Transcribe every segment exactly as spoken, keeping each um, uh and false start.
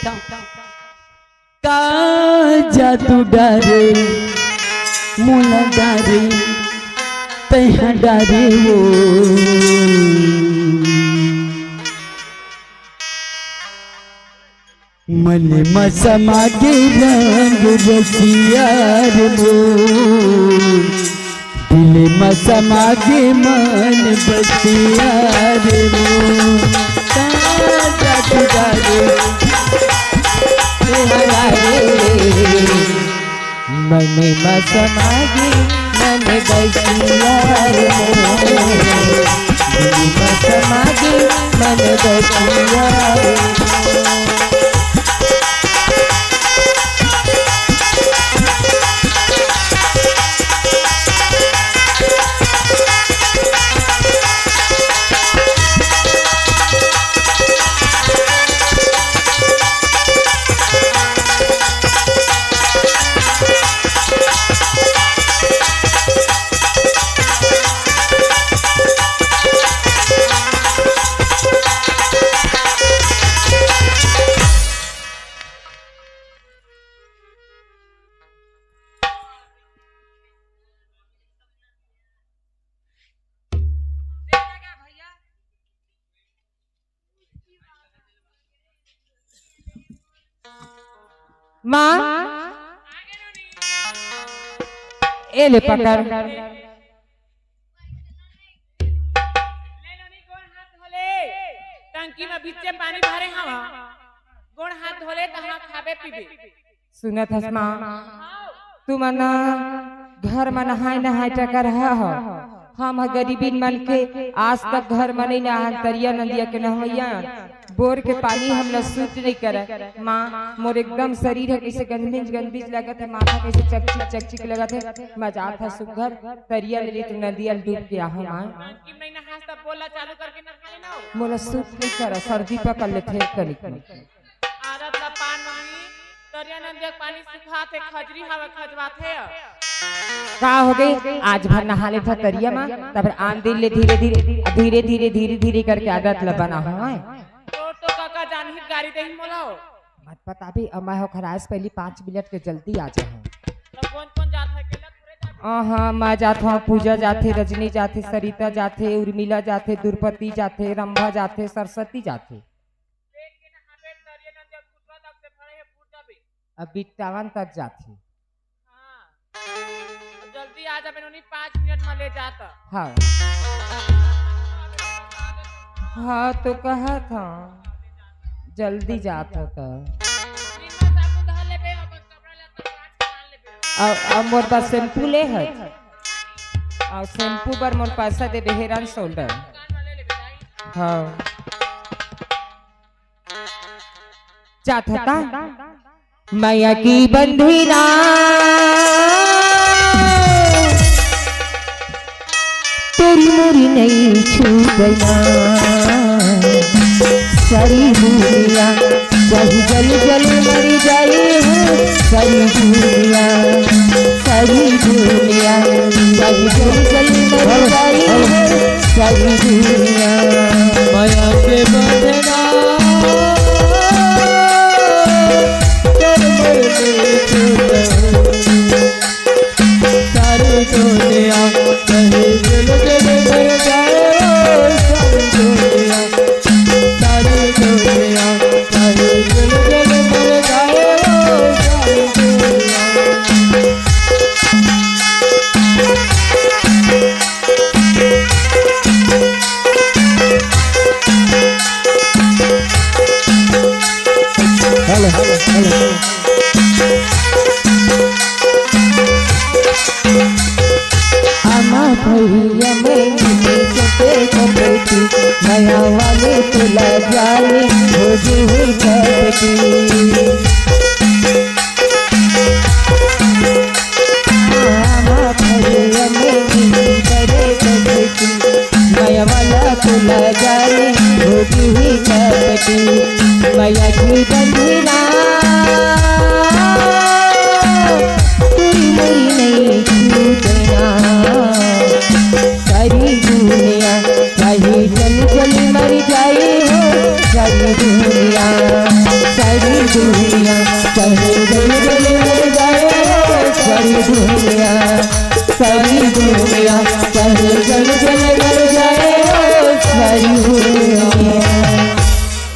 का जादू डारे, मोला डारे, तैहा डारे वो। मन म समा गे रंग रसिया रे मोर, दिल म समा गे मन बसिया रे मोर। का जादू डारे, तैहा डारे। मन म समा गे मन बसिया रे मोर, दिल म समा गे मन बसिया रे मोर। माँ, ए ले पकड़। टंकी में बिच्चे पानी भरे हवा, गोड़ हाथ धोले तहाँ खाबे पीबे। सुनत हस माँ, तुमन घर म नहाय नहाय टकर ह हो। हम ह गरीबीन मन के आज तक घर म नइ नहान, तरिया नदिया के नहवइया। बोर के पानी हमला सूट नइ करय। माँ, मोर एकदम शरीर ह कइसे गंजबिंज गंजबिंज लगत हे, माथा कइसे चकचिक चकचिक लगत हे। मैं जात ह सुग्घर तरिया ले लेत नदिया ल डूब के आहूँ माँ। कि मैं नहास त बोला चालू करके नहा लेना हो। मोला सूट नइ करय, सर्दी पकड़ लेथे कनिक। आदत ल पान मम्मी, तरिया नदिया के पानी सुखात हे, खजरी हवे, खजवात हे। का हो गे? आज भर नहा लेथव तरिया म, तब आन दिन ले धीरे धीरे, धीरे धीरे, धीरे धीरे करके आदत ल बनाहूँ। तोर तो काका जानही गारी देही मोला। मत बताबे, अब मैं हो खराइस पहली पाँच मिनट के जल्दी आ जाहूँ। तो कौन कौन जात है? अकेला थोड़े जाबे। हाँ, मैं जात हूँ, पूजा जाथे, रजनी जाथे, सरिता जाथे, उर्मिला जाथे, द्रुपति जाथे, रंभा जाथे, सरस्वती जाथे। पेट के नहाबे, तरिया नदिया खुटवा तक से भरे हे, फूट जाबे। अब बिट्टावन तक जाथे। हाँ। अब जल्दी आ जाबे नोनी, पाँच मिनट में ले जात। हाँ। हाँ, तो कहत हूँ, जल्दी जात हो तो। निरमा साबुन धर लेबे, अपन कपड़ा लत्ता पाँच के लान लेबे। अब, अब मोर पास शैम्पू ले है। अउ शैम्पू बर मोर पैसा देबे, Head and Shoulder। हाँ। जात हता। मया के बंधना तोर मोर नइ छूटय ना। सारी दुनिया चाहे जल जल मर जाए हो, सारी दुनिया, सारी दुनिया चाहे जल जल मर जाए हो, सारी दुनिया। मया के बंधना तोर मोर नइ छूटय। सारी दुनिया कहीं दिल दिल मर जाए ओ, सारी दुनिया, सारी दुनिया कहीं दिल दिल मर जाए ओ, सारी दुनिया। Hello, hello, hello. आमा भैया मैं गिने चटे चपेटी, मया वाले तुला जाने हो जी हुई चपेटी। आमा भैया मैं गिने बड़े चपेटी, मया वाला तुला जाने हो जी हुई चपेटी। मया की बंधना तोर मोर नइ छूटय ना। सारी दुनिया चाहे जल जल मर जाए हो, सारी दुनिया, सारी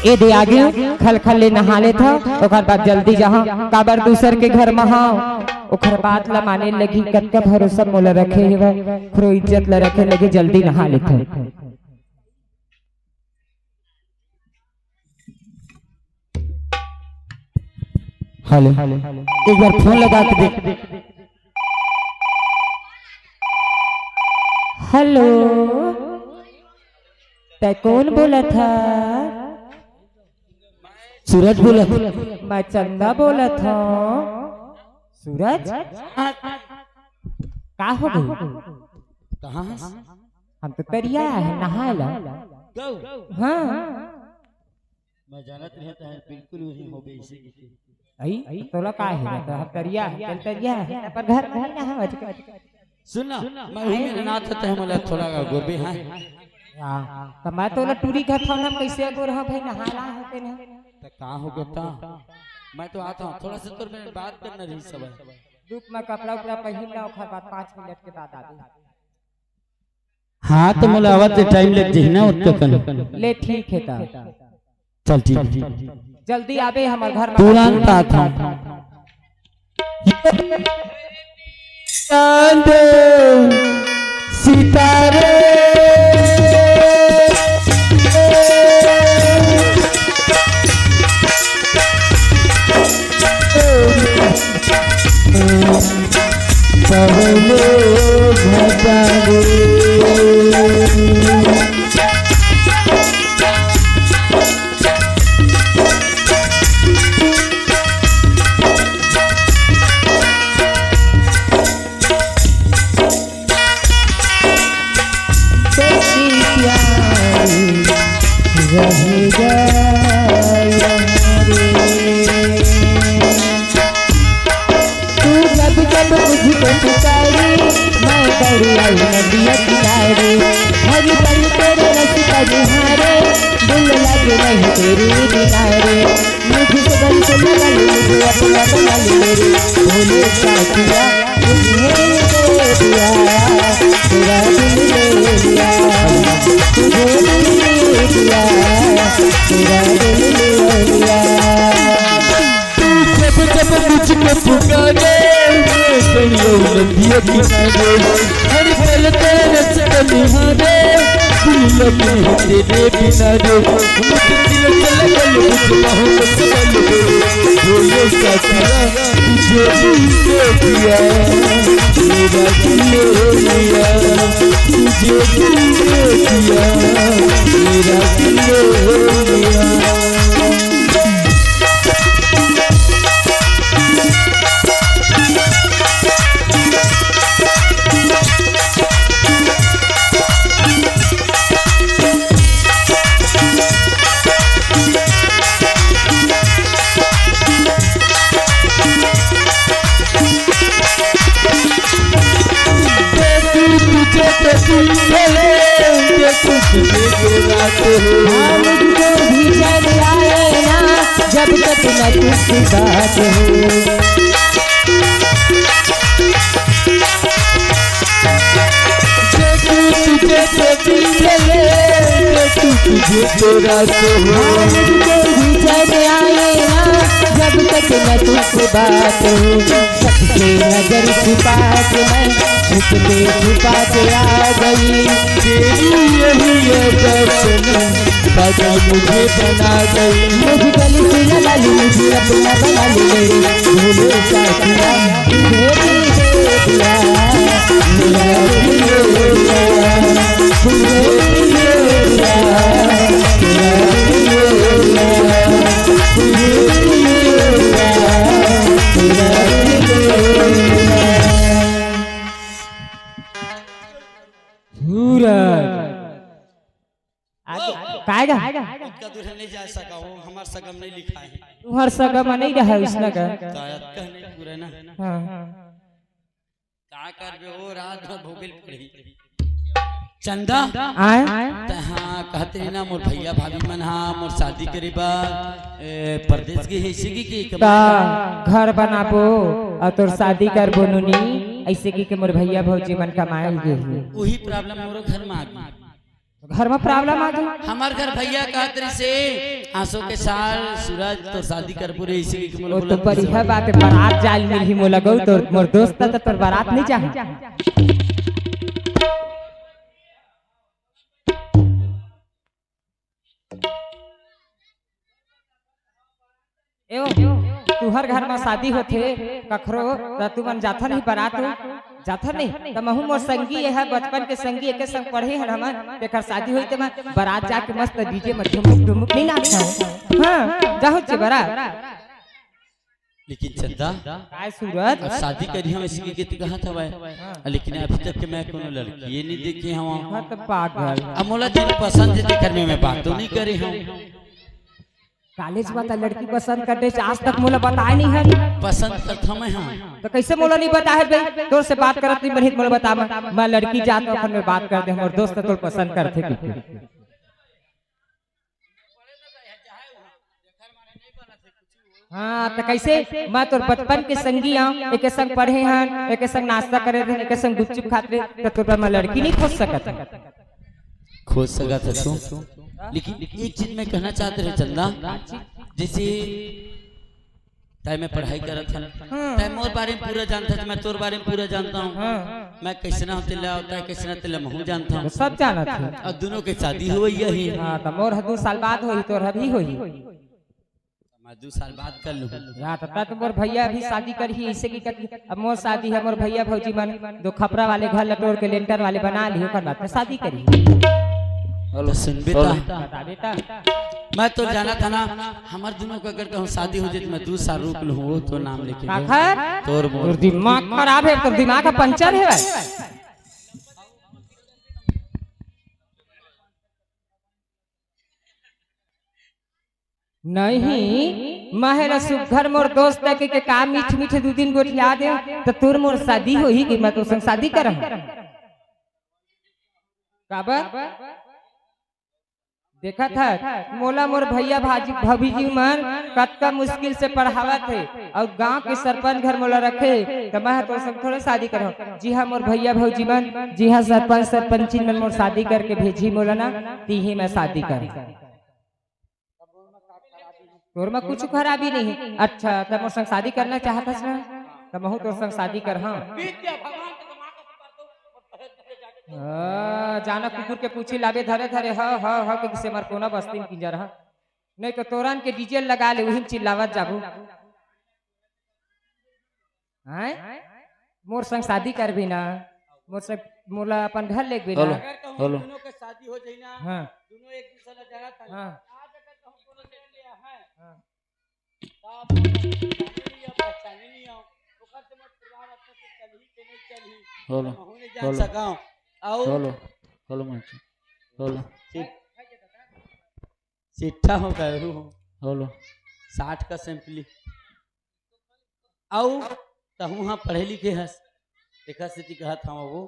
ए दे आगे, खल खल ले नहा लेथव, ओकर बाद जल्दी जाहव, काबर दूसर के घर म हव, ओकर बात ल माने लगही, कतका भरोसा मोला रखे हवय, ओकरो इज्जत ल रखे लगही, जल्दी नहा लेथव। हेलो, एक बार फोन लगा के देख। हेलो, तै कोन बोलत ह? सूरज बोलत। मैं चंदा बोलत हूँ। सूरज, का हो गई? कहाँ हस? हम तो तरिया है, नहाए ला। गऊ? हाँ। मैं जानत रहे तो बिल्कुल वही हो गई इसी की। आई, तोला का है? तो हम तरिया है, चल तरिया है, पर घर में ना हम आज। सुन ना, मैं वही मेरा नाथ है, मोला थोड़ा गोरबे है। हाँ, तो मैं तोला टूरी का था ना, कैसे गोर हाँ भाई, नहा रहा है तेने। तो का हो गया था? मैं तो आता हूँ, थोड़ा सा तोर मेरे बात करना रही सब। रुक, मैं कपड़ा उपड़ा पहन ला, ओकर बाद पाँच मिनट के बाद आ गई। हाँ, तो मोला आवत ले टाइम लग जही ना, ओतका कन। ले, ठीक है ता। चल, ठीक। जल्दी आबे हमर घर में। तुरंत आता हूँ। चांद सितारे पहले घटा दे। तू जब जब मुझको पुकारे, मैं दौड़ी आई नदिया किनारे। हर पल तेरे रस का निहारे, दिल लगे नहीं तेरे किनारे। मुझसे बन के लगा ले, मुझे अपना बना ले मेरे भोले साथिया। तुझे दे दिया, तेरा दिल ले लिया। तुझे दे दिया, तेरा दिल ले लिया। तू जब जब मुझको पुकारे, मैं दरिया नदिया किनारे, हर पल तेरे रस का निहारे, दिल लगे तेरे बिना रे। मुझे दिल चला गल, मुझे बाहों में संभल गए। बोलो साथिया, तुझे दिल दे दिया, मेरा दिल ले लिया। तुझे दिल दे दिया, मेरा दिल ले लिया। देखूं तुझे तो दिन ढले, देखूं तुझे तो रात हो। हाँ, मुझको भी चैन आए ना, जब तक मैं तुझसे बात हो। देखूं तुझे तो दिन ढले, देखूं तुझे तो रात हो। हाँ, मुझको भी चैन आए ना, जब तक मैं तुझसे बात हो। सबसे नजर छुपा के मैं छुपते छुपाते आ गई। तेरी यही अदा सनम पागल मुझे बना गई। मुझे गली से लगा ली, मुझे अपना बना ली मेरी भोले साथिया। तुझे भी दे दिया, मेरा दिल ले लिया। तुझे भी दे दिया, मेरा दिल ले लिया। तुझे भी दे दिया, मेरा दिल ले लिया। सूरज। आगे, ओ, ओ। काय गा? इनका दूर नहीं जा सका, वो हमार सगम नहीं लिखा है। तुम्हार सगम नहीं रहा उसने का। तो यार कह नहीं पूरा ना। हाँ। का करबे, वो रात भर भोगल पड़ी। चंदा? आय? त हाँ, कहते हैं ना, मोर भैया भाभी मन हा, मोर शादी करे बा, ए, परदेस गे हे, इसी की, की ता घर बनाबो, अउ तोर शादी करबो नोनी। अइसे कि के मोर भइया भौजी मन कमाए ल गे हे। उही problem मोरो घर म आ गे। घर म problem आ गे? हमर घर भइया कहत रहिसे, "आसो के साल सूरज तोर शादी करबो रे," अइसे कि के मोला ओ तो बोलत रहिसे। बढ़िया बात हे, बारात जाए ल मिलही मोला गऊ, तोर मोर दोस्त त तोर बारात नइ जाही। एव, तुहर घर म शादी होथे कखरो, त तुमन जाथन ही बारात हो? जाथन नहीं? त महू मोर संगी, ये ह बचपन के संगी, एके संग पढ़े हन हमन, तेकर शादी होई त मैं बारात जाके मस्त DJ म ढुमुक ढुमुक नहीं नाचहूं। हाँ, जाहू चे बारात। लेकिन चंदा, काय सूरज? अब शादी करिहंव अइसे कहिके कहत हवय, हाँ। लेकिन अभी तक के मैं कोनो लड़की ये नहीं देखे हवं। हाँ, त पागल। अब मोला जेन पसंद हे, तेकर में मैं बात तो नहीं करे हवं। College म त लड़की पसंद करथे, आज तक मोला बताए नहीं हे। पसंद करथंव मैं, हाँ। त कइसे मोला नहीं बताए बे? तोर से बात करत नहीं बनही त मोला बता, मैं, मैं लड़की जात हूँ, अपन में बात कर दे, मोर दोस्त तोर पसंद करथे। हाँ, त कइसे? मैं तोर बचपन के संगी आंव, एके संग पढ़े हन, एके संग नाश्ता करे रहन, एके संग गुपचुप खात रहे, त तोर बर मैं लड़की नहीं खोज सकत? खोज सकत हस तू, लेकिन एक चीज मैं कहना चाहत रहे चंदा, जइसे तैं मैं पढ़ाई करत हन, हाँ। तैं मोर बारे में पूरा जानत हस, मैं तोर बारे में पूरा जानत हूँ। हाँ। मैं कइसना हों तेला, तैं कइसना तेला महू जानत हूँ। सब जानत हस। अउ दूनों के शादी होवइया हे। हाँ, त मोर ह दू साल बाद होही, तोर ह अभी होही। मैं दू साल बाद कर लूँ। या त, त मोर भइया अभी शादी करही, अइसे कहिके अब मोर शादी हे, मोर भइया भौजी मन दू खपरा वाले घर ल टोर के लेंटर वाले बना लिही, ओकर बाद त शादी करही। त सुन बेटा, बता बेटा। मैं तो जानत हंव ना, हमर दूनों के अगर कहूँ शादी हो जाए त मैं दू साल रुक लूँ, वो तो नाम लेके काखर? तोर मोर। तोर दिमाग खराब हे, तोर दिमाग ह पंचर हे भाई। नहीं, मैं ह ना सुघर मोर दोस्त हे कहिके का मीठ मीठ दू दिन गोठिया दे, त तोर मोर शादी होही कि मैं तोर संग शादी करहूं? काबर? देखत हस, मोला मोर भइया भाजी, भभीजी मन कतका मुश्किल से पढ़ावत हे, अउ गांव के सरपंच घर मोला रखे, त मैं ह तोर संग थोड़े शादी करहूं। जी हाँ, मोर भइया भौजी मन, जी हाँ, सरपंच सरपंचिन मन मोर शादी करके भेजी मोला ना, तिही मैं शादी करहूं। तोर म कुछु खराबी नहीं हे। अच्छा, त मोर संग शादी करना चाहत हस ना? त महू तोर संग शादी करहूं। हाँ, जाना कुकुर के पूछी लाबे धरे धरे, ह, ह, ह, के किसे मर कोना बस्ती में किंजर ह। नहीं तो तोरन के DJ लगा ले, उही में चिल्लावत जाबू। हैं? मोर संग शादी करबे ना? मोर से, मोला अपन घर लेगबे ना? हेलो, अगर कहूँ हेलो। दूनों के शादी हो जाई ना, हाँ। दूनों एक दूसरे ला जानत हन। हाँ। आज अगर कहूँ कोनो देख लिया है, हाँ। त आप पहचाने नहीं हो, पहचाने नहीं हो। ओकर से मोर परिवार अपने से चलही के नहीं चलही, हेलो, हम नहीं जान हेलो। सकाओ। आओ। हेलो, हेलो, मंच। हेलो। ठीक। चिट्ठा हो गए हो। हेलो। साठ का सैंपली। अउ तहूँ हा पढ़े लिखे हस, तेखर सेती कहत हवं वो,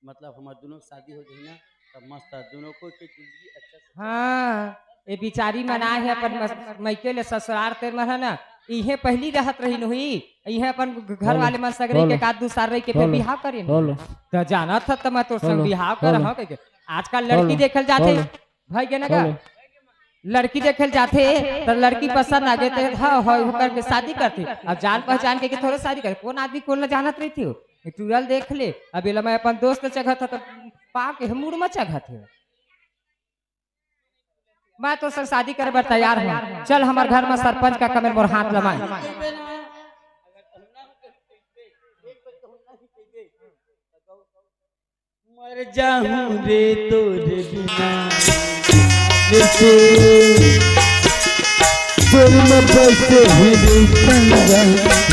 मतलब हमर दुनों के शादी हो जाही ना, तब मस्त दूनों कोई के जिंदगी अच्छा से। हाँ, ये बिचारी मन आए हे अपन मस-, मइके ले ससुरार ते मन ह ना, इहें पहिली रहत रहिन होही, इहें अपन घ-, घर हेलो, वाले मन सगरे हेलो, के एकाध दू साल रहि के फेर हेलो, बिहाव करिन। हेलो, त जानत ह त मैं तोर संग हेलो, बिहाव हेलो, करहूं कहिके। आजकल लड़की हेलो, देखल जाथे, हेलो। भाई के ना का? हेलो। लड़की देखे ल जाथे, त लड़की पसंद आ गे, त हाँ, हाँ, वो करके शादी करथे। अब जान पहचान के, के थोड़े शादी करे, कौन आदमी कौन ला जानत रहिथे हो? ये टूरल देख ले, अब एला मैं अपन दोस्त चघत ह, त पाव के मुड़ म चघत हे। मैं तोर संग शादी करे बर तैयार हूँ, चल हमर घर म सरपंच का कमर मोर हाथ लमाए। मर जाहूं रे तोरे बिना, जैसे स्वर्ग बसे हुए चंदा,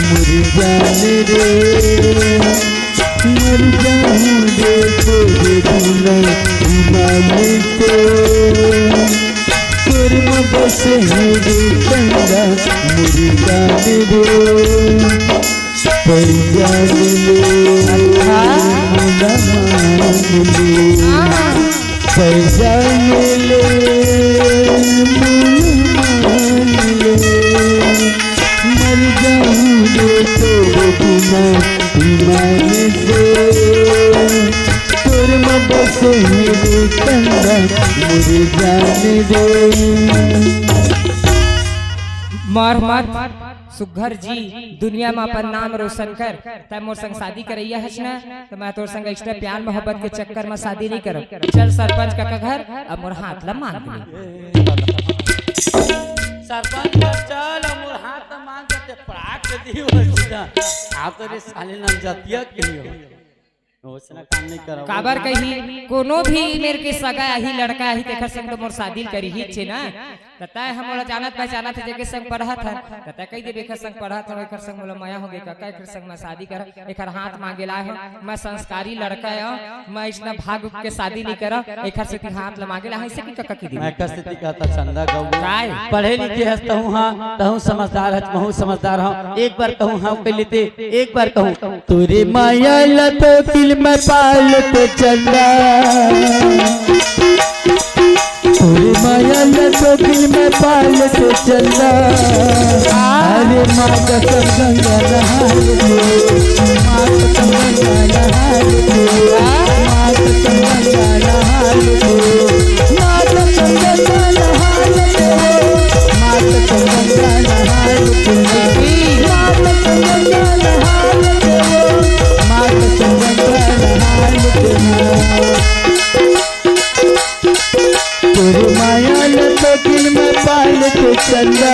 मर जाने रे, मर जाहूं रे तोरे बिना, ईमान से स्वर्ग बसे हुए चंदा, मर जाने रे। पैसा मिले, अच्छा। मुला मान ले। हाँ। पैसा मिले, मुला मान ले। मर जाऊं रे तोरे बिना, मन से तोर म बसे हे रे चंदा, मोर जान रे। मर मत सुग्घर जी, दुनिया म अपन नाम रोशन कर। तै मोर संग शादी करइया हस ना, त मैं तोर संग extra प्यार मोहब्बत के चक्कर म शादी नइ करब। चल सरपंच कका घर, अब मोर हाथ ल मांग ले। सरपंच घर चल, अब मोर हाथ ल मांग के ते पड़ाक दे दी हो सीधा। आ तो रे साले नाम जतिया के हो। ओसना काम नइ करव। काबर कही, कोनो भी मेर के सगा आही, लड़का आही, तेखर संग तो मोर शादी करिहीच हे ना। त तै ह मोला जानत पहचानत हे, जेकर संग पढ़त हन, त तै कहि देबे, "एकर संग पढ़त हन, एकर संग मोला मया होगे कका, एकर संग मैं शादी करब, एकर हाथ मांगे ला आए हंव, मैं संस्कारी लड़का आंव, मैं अइसना भाग के शादी नइ करंव, एकर सेती हाथ ला मांगे ला आए हंव," अइसे कहि कका कहि देबे। मैं कस सेती कहत हंव चंदा गऊ। काय? पढ़े लिखे हस तहूं हा, तहूं समझदार हस, महूं समझदार हंव। एक बार कहूं हाँ कहि लेते, एक बार कहूं। तोरे माया ल तो दिल में पाल के चंदा, तोरे माया ल तो दिल में पाल के चंदा। अरे माँ कसम गंगा नहा लेते, माँ कसम गंगा नहा लेते, माँ कसम गंगा नहा लेते, माँ कसम गंगा नहा लेते, माँ कसम गंगा नहा लेते, माँ कसम गंगा नहा लेते, माँ कसम गंगा नहा लेते। तोरे माया ल तो दिल में पाल के चंदा,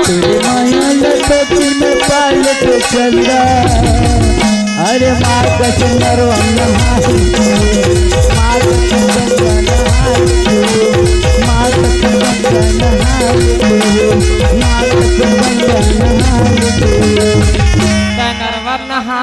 तोरे माया ल तो दिल में पाल के चंदा। अरे माँ कसम नरवा नहा लेते, माँ कसम गंगा नहा लेते, माँ कसम गंगा नहा लेते, माँ कसम गंगा नहा लेते। तै नरवा नहा,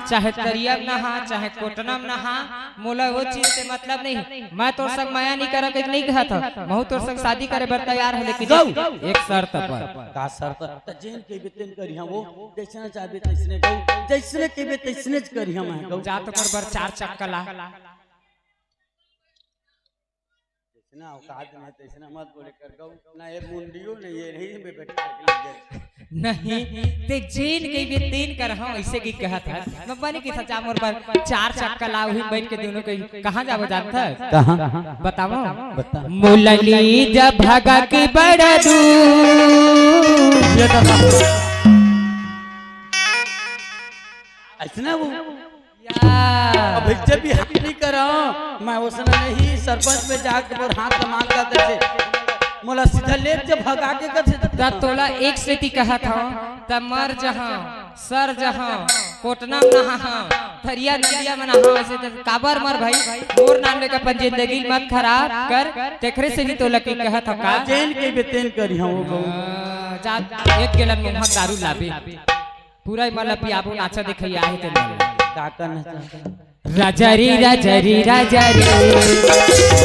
चाहे तरिया नहा, चाहे कोटना नहा, मोला वो चीज से मतलब नहीं। मैं तोर संग मया नइ करंव कहिके नइ कहत हंव, महूं तोर संग शादी करे बर तैयार हंव, लेकिन गऊ। एक, एक शर्त पर। का शर्त? त जेन कहिबे तेन करिहां वो, जइसने चाहबे तइसने गऊ, जइसने कहिबे तइसने करिहां मैं गऊ। जा तो मोर बर चार चक्का ला। जइसना औकात में तइसना मत बोले कर गऊ, ना ये मुंडियो नहीं ये नहीं में बैठा के ले जाए। नहीं, ते जेन कहिबे तेन करहूं, अइसे कहि कहत हस। मैं बने कहिथंव जा मोर बर चार चक्का ला, उही बैठ के दूनों कहीं कहाँ जाबो जानत हस? कहाँ? बतावंव? बता। मुलली जब भगा के बड़ा दूर। ये तो अइसना वो या। अभी जब भी हाथ नहीं करा, मैं ओसना नहीं, सरपंच में जाके मोर हाथ मांग कर दे, मोला सीधा ले जब भगा के कर दे। त तोला एक सेती कहत हंव, त मर जहां, सर जहां, कोटना में नहा हां, थरिया नदिया में नहा हां, अइसे त काबर मर भाई, मोर नाम लेके अपन जिंदगी मत खराब कर, तेखरे से भी तोला के कहत हंव का? जेन कहिबे तेन करिहां वो गऊ। हाँ, जा, एक गेलन मुंह दारू लाबे। पूरा मन ल पियाबो, नाचा देखइया आहे तेन मन ल। का करना चाहता? राजा रे, राजा रे, राजा रे।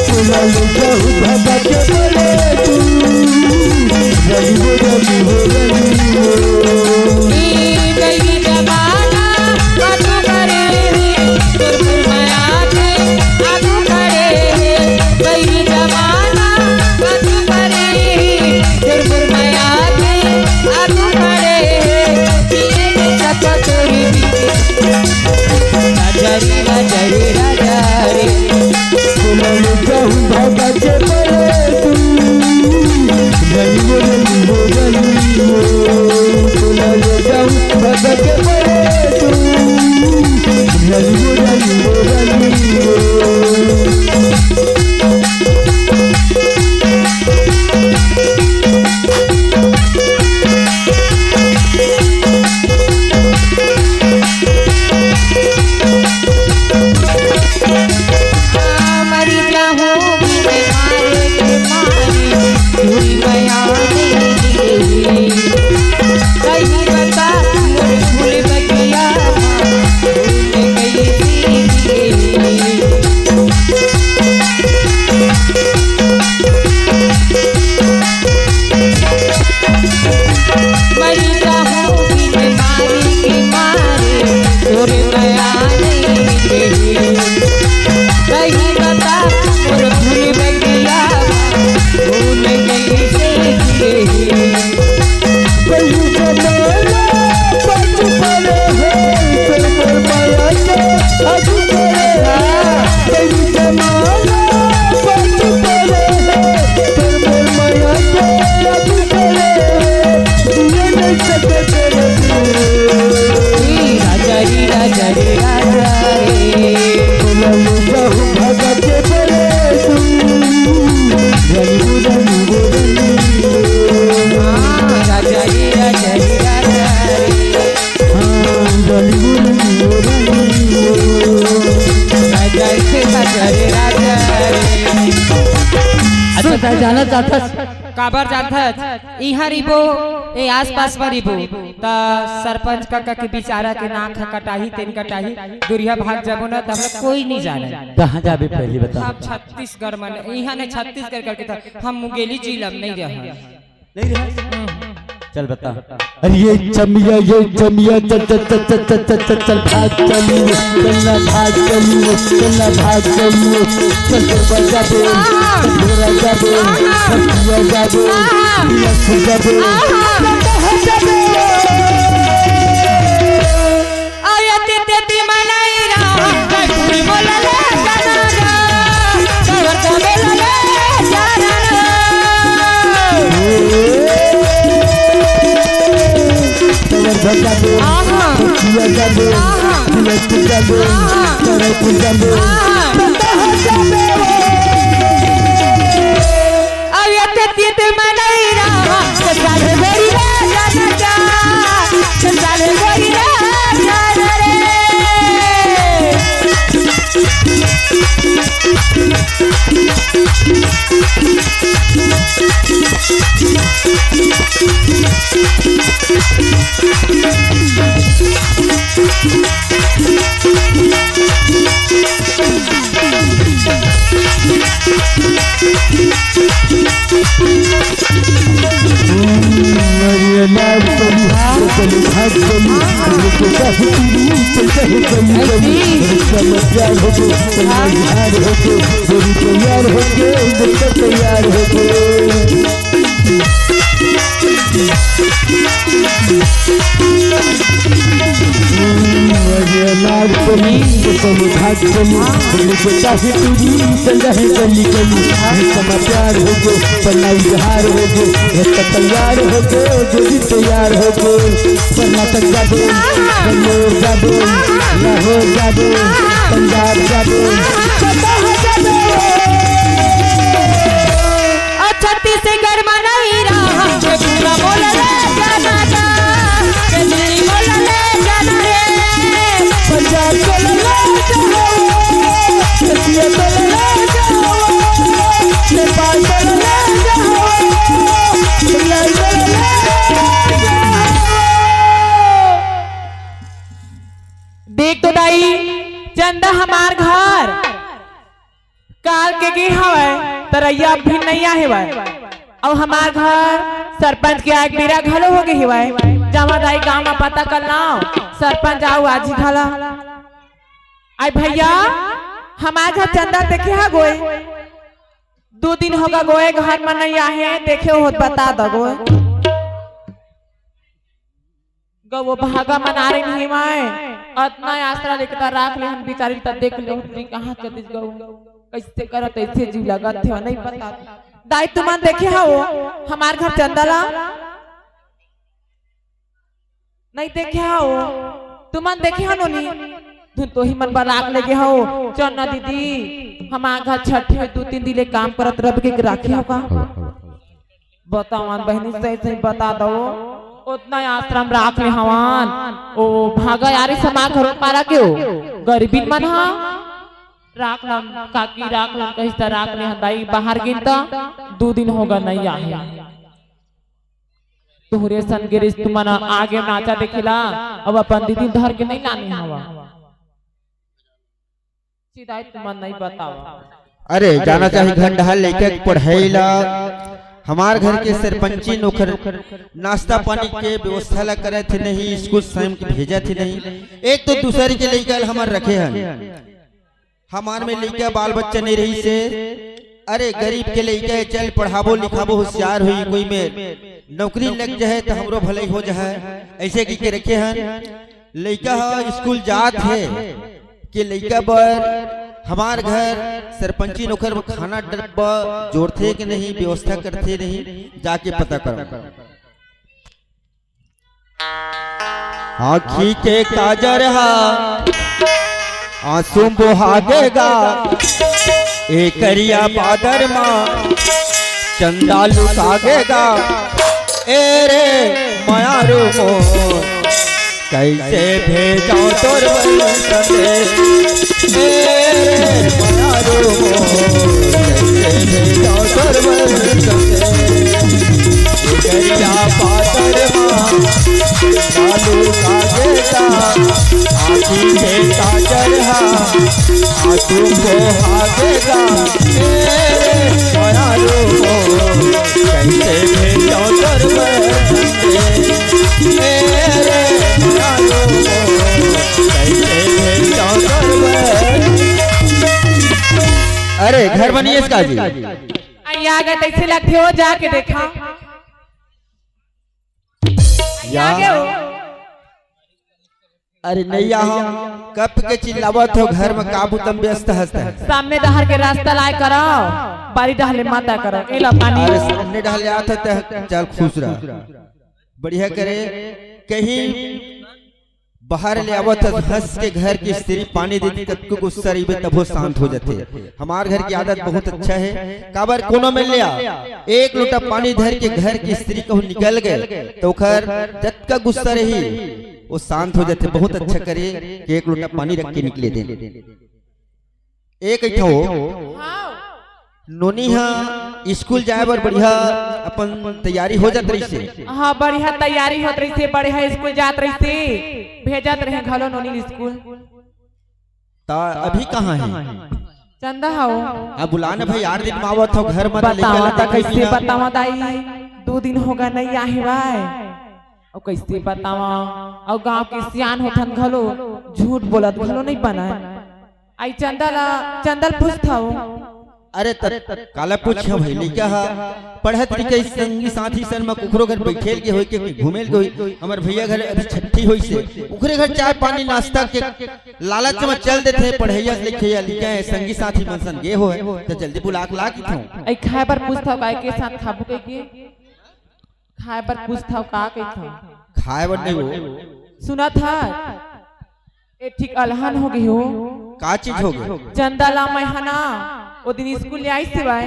चला ले जाऊ बाबा के बोले तू। जल्दी हो, जल्दी हो, जल्दी हो। ए गई जमाना, का तू करे रे? तोर घर में आके, आ तू करे रे? गई जमाना, का तू करे रे? तोर घर में आके, आ तू करे रे? पिए के छपा तोरी। राजा रे, राजा रे, राजा रे। बोला ले जाऊं बाबा के बोले तू। गली वो, गली वो, गली वो। बोला ले अच्छा, त जानत चाहथस? काबर जानथस? इहाँ रहिबो, ए आसपास म रहिबो, त सरपंच कका के बिचारा के नाक ह कटाही, तेन कटाही, दुरिहा भाग जाबो न, त हमला कोई नइ जानय। कहाँ जाबे पहली बता? हम छत्तीसगढ़ म, इहाँ नइ छत्तीसगढ़ करके त हम मुंगेली जिला म नइ रहन। नइ रहन? हम्म। चल बता। अरे ये चमिया, ये चमिया, चल, चल, चल, भाग चली, चल ना भाग चली, चल ना भाग चली, चल तो बजा दे, चल ढोरा जा दे, चल पिया जा दे, पिया खिजा दे, चल तो हटा दे। प्यार हो गो, पन्ना इजहार हो गो, ये तो तैयार हो गो, जो भी तैयार हो गो। कर्नाटक जाबो, बंगलोर जाबो, लाहौर जाबो, पंजाब जाबो, कतहु जाबो। और छत्तीसगढ़ में नहीं रहा, ये पूरा बोल ले जाना जा, ये दिल्ली बोल ले जाना रे। पंजाब बोल ले जाओ, ये बोल ले जाओ, नेपाल बोल ले जाओ, इंग्लैंड बोल ले जाओ। देख तो दाई, चंदा हमार घर काल के गे हवय, त रइया अब भी नइ आए हवय। अउ हमार घर सरपंच के आए के बेरा घलो हो गे हवय। जावा दाई गांव म पता कर लाव, सरपंच अउ आजी घला। आई भइया, हमार घर चंदा देखे हा गोय, दू दिन होगा गोय, घर म नइ आहे, देखे होत बता दगोय। गौ भागा मना रही नहीं मैं, अतना आसरा लेके त राख ले हन बिचारी, त देख ले उतरी कहाँ चलिस गौ, कैसे करत ऐसे जीव लगत हे, नहीं पता। दाई तुमन देखे हव हमार घर चंदा ला? नहीं देखे हव? तुमन देखे हव नोनी? धुन तो ही मन बर राख लेगे हव। चन्ना दीदी, हमार घर छठ हे, दू तीन दिन ले काम करत रह के राखे हव का? बतावन बहिनी, सही सही बता दो। ओतना आश्रम राख ले हवन, ओ भागा यारी समा घरो पारा के ओ गरीबिन मन हा राख लम, काकी राख लम, कहिस त राख ले हन दाई, बाहर गिन त दू दिन होगा नहीं आहे। तोहरे सन गिरिस तुमन आगे नाचा देखिला, अब अपन दीदी धर के नहीं लाने हवा। चिदाई तुमन नहीं बतावा। अरे, जाना चाही घर डहर लइका के पढ़ाई ला। हमार घर के सरपंची नोकर नाश्ता पानी के व्यवस्था ला करत हे नहीं, स्कूल टाइम के भेजत हे नहीं। एक तो दूसर के लइका ला हमर रखे हन। हमार में लइका बाल बच्चा नहीं रही से, अरे, गरीब के लइका हे, चल पढ़ाबो लिखाबो, होशियार होई, कोई में नौकरी लग जाए त हमरो भलाई हो जाए, ऐसे कह के रखे हन। लइका ह स्कूल जात हे कि लइका बर हमार घर सरपंची नोकर में खाना डब्बा जोड़थे कि नहीं, व्यवस्था करथे नहीं, जाके पता करो। आँखी के काजर हा आंसू बोहागेगा, ए करिया बादर मा चंदा लुकागेगा। ए रे मयारू मोर, कैसे भेजो तोर बर संदेश, ए रे मारो, कैसे भेजो तोर बर संदेश। करिया पातर मा बालू का बेटा, आँखी के काजर हा, आँसू बहावेगा। ए रे मारो, कैसे भेजो तोर बर संदेश। ए रे मारो, कैसे भेजो तोर बर। अरे घर बनिए इसका जी। आ, ये आ गए, तैसे लगथे हो, जाके देखा। ये आ गए हो। अरे नैया हो, कब के चिल्लावत हो, घर में का बुतम व्यस्त हस्त है। सामने डहर के रास्ता लाए करो, बारी डहले माता करो। ए ला पानी। अरे सामने डहले आत है त चल खुश रह। बढ़िया करे, कहीं बाहर ले आवत हस, हंस के घर की स्त्री पानी देती, तब को गुस्सा रहिबे, तब वो शांत हो जाते। हमार घर की आदत बहुत अच्छा है, काबर कोनो में ले आ, एक लोटा पानी धर के घर की स्त्री कहूँ निकल गए, तो ओकर जतका गुस्सा रही, वो शांत हो जाते। बहुत अच्छा करे कि एक लोटा पानी रख के निकले दे। ए कहिथो, हाँ। नोनी हा स्कूल जाए बर बढ़िया अपन तैयारी हो जात रहिसे। हाँ, बढ़िया तैयारी होत रहिसे, बढ़िया स्कूल जात रहिसे, भेजत रहे घलो नोनी स्कूल। ता अभी कहाँ है? चंदा हव। हाँ, बुला ना भाई, यार दिन मावत हो घर में, बतावा ता कैसे बतावा दाई, दो दिन होगा नहीं आहे वाय। अउ कैसे बतावा, अउ गांव के सियान होथन घलो, झूठ बोलत घलो नहीं बना। आई चंदा ला, चंदा ल पूछथव। अरे त काला पूछे भाई, लइका हा पढ़त लिखे संगी साथी सन म कुखरो घर बैठेल के होई के घूमेल के होई। हमर भैया घर अभी छठी होई से, ओकरे घर चाय पानी नाश्ता के लालच म चल देथे। पढ़ैया लिखैया लइका है, संगी साथी मन सन गे होय त जल्दी बुला के ला किथों। आई खाए बर पूछथव, काय के साथ खाबू कहिके? खाए बर पूछथव का कहिथव? खाए बर नहीं हो। सुनत हस? ए ठीक अलहन हो गे हो। का चीज हो गे? चंदा ला मैं हना, ओ दिन स्कूल ले आइस वाय।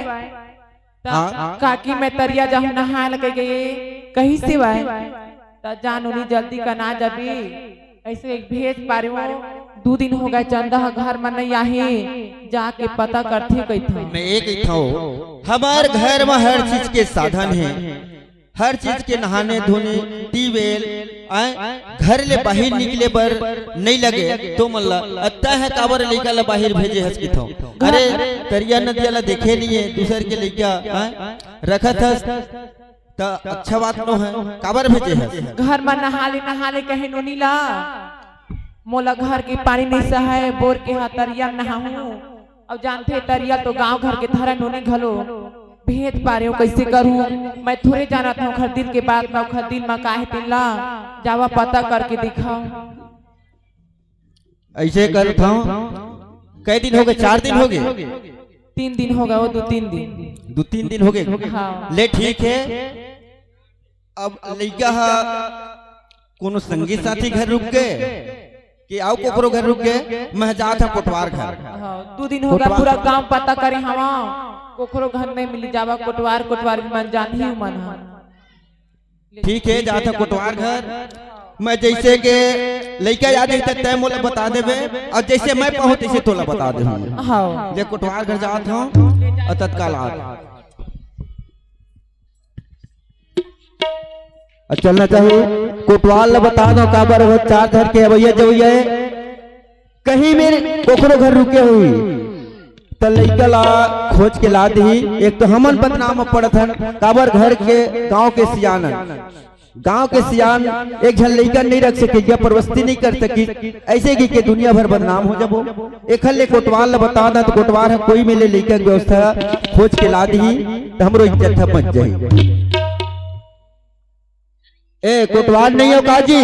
त हाँ। काकी मैं तरिया जाहूं नहाए ल कहिके कहिस वाय। त जा नोनी जल्दी कना जाबे। अइसे एक भेज पारेंव, दू दिन हो गए चंदा ह घर म नहीं आहे, जाके पता करथे कहिथव। मैं ए कहिथंव, हमर घर म हर चीज के साधन हे, हर चीज के नहाने धोने, ट्यूबवेल, आय, घर ले बाहिर निकले बर नइ लगे, तो मन ला अत्ता हे काबर लइका ला बाहिर भेजे हस किथंव। अरे, तरिया नदिया ला देखे नइ हे, दूसर के लइका, आय, रखत हस, त अच्छा बात नो हे, काबर भेजे हस? घर म नहा ले, नहा ले कहे नोनी ला, मोला घर के पानी नइ सहय, बोर के हा तरिया म नहाहूं। अउ जानथे तरिया तो गांव घर के धरय नोनी घलो। भेज पारेंव कइसे करहूं? मैं थोरे जानत हंव ओखर दिल के बात ला, ओखर दिल म का हे तेन ला। जावा पता करके देखव। अइसे करत हंव। कै दिन हो गे? चार दिन हो गे? तीन दिन हो गे, वो दू तीन दिन। दू तीन दिन हो गे? हाँ। ले ठीक हे। अब लइका ह कोनो संगी साथी घर रुक गे कि अउ कोकरो घर रुक गे, मैं जात हंव कोटवार घर। हाँ, दू दिन हो गे, कोटवार। पूरा गांव पता करे हवंव, कोकरो घर नहीं मिली, जावा कोटवार, कोटवार भी मन जानही मन ह। ठीक हे, जात हंव कोटवार घर। मैं जइसे के लइका आ जाही त तैं मोला बता देबे, अउ जइसे मैं पाहूं तइसे तोला बता देहूं। हाँ। ले कोटवार घर जात हंव अउ तत्काल आत। अउ चलना चाही। कोटवार ल बता दो, काबर वो चार धर के अवैया जवैया हे। कहीं मेर कोकरो घर रुके होही, त लइका ला खोज के ला दिही। एक तो हमन बदनाम म पड़त हन, काबर घर के, गांव के सियान हन। गांव के सियान एक झन लइका नहीं रख सके, या परवस्ती नहीं कर सकी, अइसे कहिके दुनिया भर बदनाम हो जाबो। एखर ले कोटवार ल बता दा, त कोटवार ह कोई मेर ले लइका के व्यवस्था खोज के ला दिही, त हमरो इज्जत ह बच जाही। ए, कोटवार नहीं हो का जी?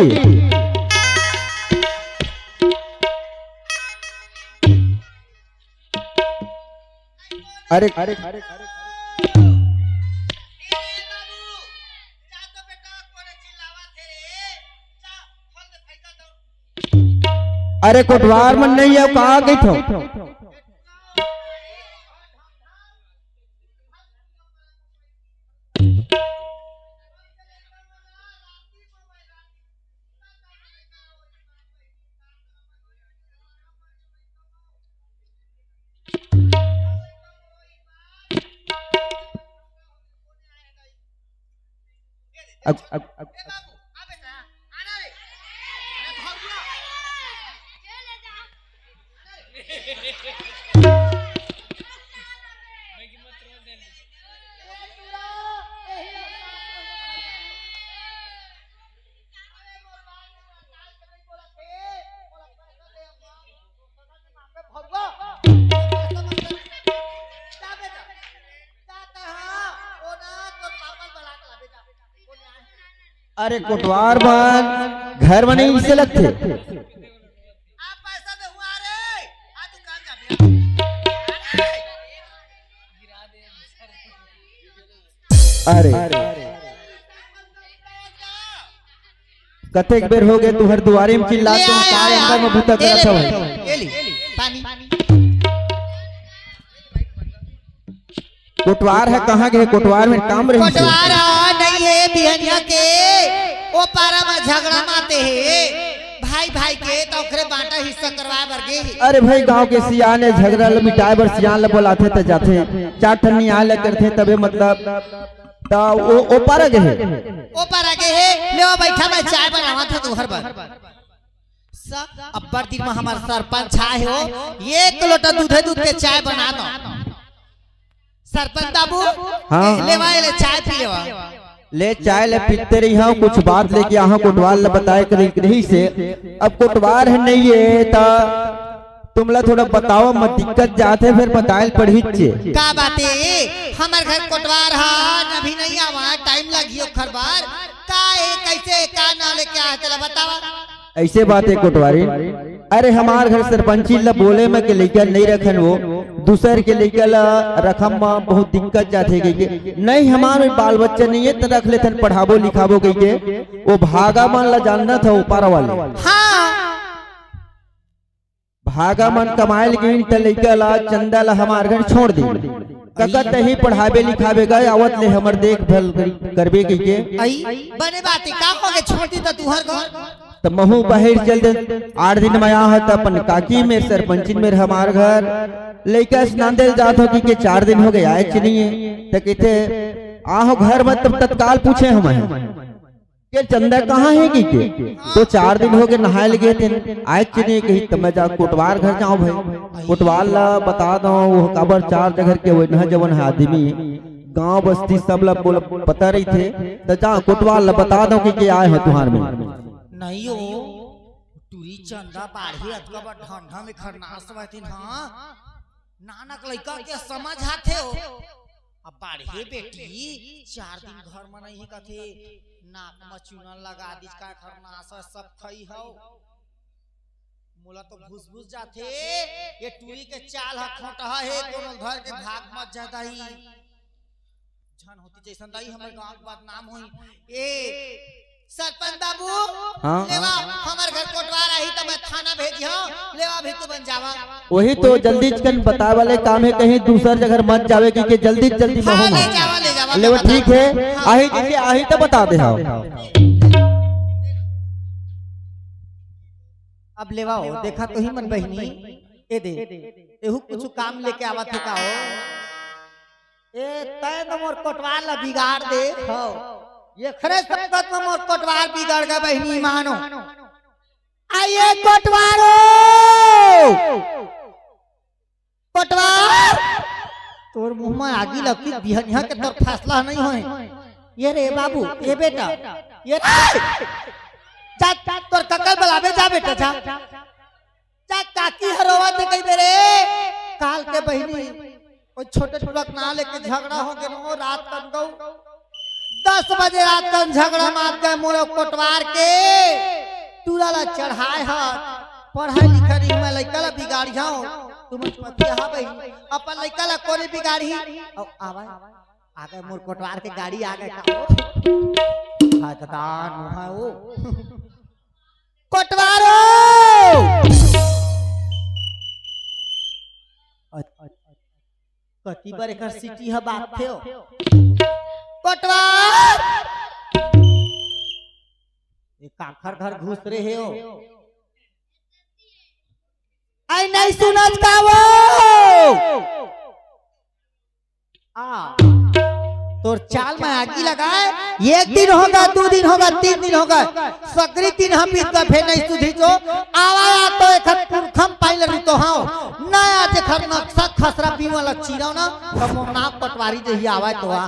अरे, अरे, अरे, अरे कोटवार मन नहीं हो का कहिथंव? अब, अब, अब, अरे कोटवार मन, घर में नहीं से लगथे। अरे, कतेक बेर हो गए तुहर दुआरी में चिल्ला, ले तुम आय, का आय, अंदर आय। में भूतक ए ले, रखा है। ए ले, पानी। कोटवार है, कहाँ गए? कोटवार में काम रही से। कोटवार ह, नहीं है, बिहनिया के ओ पारा में झगड़ा माते हे भाई भाई के, तो ओकरे बांटा हिस्सा करवाए बर गे हे। अरे भाई, गांव के सियान हे, झगड़ा ल मिटाए बर सियान ल बोलाथे त जाथे, चार ठन न्याय ल करथे तबे, मतलब, त ओ, ओ पारा गे हे। ओ पारा गे हे, ले ओ बैठा, मैं चाय बनावा था तुहर बर। स-, अब्बड़ दिन में हमार सरपंच आए हो, एक लोटा दूधे दूध के चाय बना दो। सरपंच बाबू, हाँ। ए, लेवा, ए ले, चाय पी लेवा। ले, चाय ले पीते रही हूँ, कुछ बात लेके आहा, कोटवार ल बताए के रही, रही से। अब कोटवार है नहीं है, त तुमला थोड़ा बताओ, मत दिक्कत जाते, फिर बताए ल पढ़ी चे। का बात है? हमार घर कोटवार है, अभी नहीं आवा, टाइम लगी ओखर बार। का है, कैसे, का ना लेके आए, तेला बतावा। ऐसे बात है कोटवारी। अरे हमार घर सरपंची ल बोले में के लइका नहीं रखन, वो दूसर के लइका ल रखम म बहुत दिक्कत जाथे कहिके। नहीं, हमार में बाल बच्चा नहीं है त रख लेथन, पढ़ाबो लिखाबो कहिके। वो भागा मन ल जानना था ऊपर वाले। हाँ। भागा मन कमाए ल गिन त लइका ल चंदा ल हमार घर छोड़ दे। ककत ही पढ़ाबे लिखाबे गए, आवत ले हमर देखभाल करी-, करबे कहिके। आई, बने बात है, का हो गए, छोड़ दी त तुहर घर। त महू बाहिर चल दे, आठ दिन में आहा त अपन काकी मेर, सरपंचिन मेर हमार घर, लइका स्नान देल जात हो कहिके, चार दिन हो गए आए च नहीं है। त कहते, आहो घर में तब तत्काल पूछे हम हैं। के चंदा कहाँ है कहिके? तो चार दिन हो गए नहाए लगे थे, आए च नहीं कही, त मैं जा कोटवार घर जाऊं भाई, कोटवार ला बता दो, वो काबर चार जगह के वो नह जवन है आदमी, गांव बस्ती सब ला बोल पता रही थे, त जा कोटवार ला बता दो कि के आए हो तुहार में। नहीं हो, टूरी चंदा बाढ़े अतका बड़ ठंडा में खरनास बहतिन, हाँ? नानक लइका के समझ आथे हो। अब बाढ़े बेटी, चार दिन घर में नहीं कथे, नाक में चूना लगा दीस, का खरनास है, सब खई हव। मोला तो घुस घुस जाथे, ये टूरी के चाल ह खोटहा हे, कोनो धर के भाग मत जाता ही। झन होती जैसन दाई हमर गांव के बदनाम होई। ए, सरपंच बाबू, हाँ? लेवा, हमर घर कोटवार आही त मैं थाना भेजिहूं, लेवा भी तू बन जावा। वही तो जल्दी चिकन बताए वाले काम है, कहीं दूसर जगह मत जावे कि, कि जल्दी जल्दी हाँ, महू ले जावा, ले जावा, लेवा, बता ठीक है, हाँ। आही जी के आही त बता दे, हाँ। अब लेवा हो, देखा तो ही मन बहिनी, ए दे, एहू कुछ काम लेके आवा थे का हो? ए, तैं तो मोर कोटवार ला बिगाड़ दे। हौ। ये खरे संगत में मोर कोटवार बिगड़ गए बहिनी मानो। आ ये कोटवारो! कोटवार! तोर मुंह में आगी लगती बिहनिया के तोर फैसला नहीं होए। ये रे बाबू, ये बेटा, ये रे! जा, जा, तोर ककल बुलावे जा बेटा, जा। जा काकी ह रोवत हे कहिबे रे, काल के बहिनी, ओ छोटे टुरा के ना लेके झगड़ा हो गेनो रात कन गऊ। दस बजे रात कन झगड़ा मार के मोला कोटवार के टूरा ला चढ़ाए ह। पढ़ाई लिखाई में लइका ला बिगाड़ी हव। तुम पतिया हा बहिनी, अपन लइका ला कोने बिगाड़ी? अब आवा, आ गए मोर कोटवार के गाड़ी आ गए का। हाय दादा, नुहा ओ। कोटवारो! कति बर एकर सीटी ह बाजथे हो। कोटवार! ए काखर घर घुस रहे हो। आई नहीं सुनत का वो? आ, तोर चाल में आगी लगाए, एक दिन होगा, दू दिन होगा, तीन दिन होगा, सगरी दिन हम बीत गए, फेर नहीं सुधी तो आवा या तो एक पुरखम पाइल रही तो हाँ, नया जेखर नक्शा खसरा बीमा ला चीरा ना, तो मोर नाम पटवारी जे ही आवा तो आ।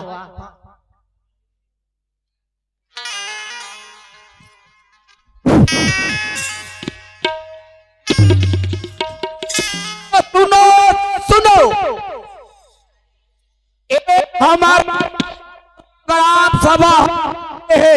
सुनो, सुनो, ए हमार ग्राम सभा है।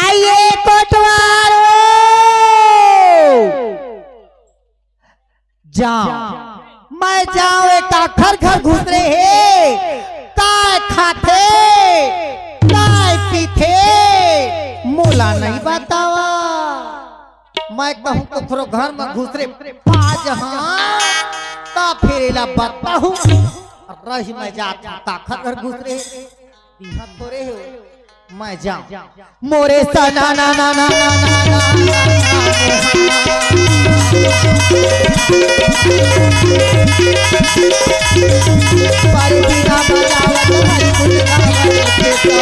आइए कोटवार हो। जाओ, मैं जाओ, एक आखर घर घुसरे हे, काय खाथे, काय पीथे, मोला नहीं बतावा। मैं कहूँ कखरो घर में घुसरे, बाज हाँ, ता फिर एला बताहूँ। रही मैं जात हूँ, काखर घर घुसरे, इहाँ थोरे हो, मैं जाऊँ। मोरे सना ना ना ना ना ना ना ना ना। पर बिना बजावत हरी कुछ गावत के तो।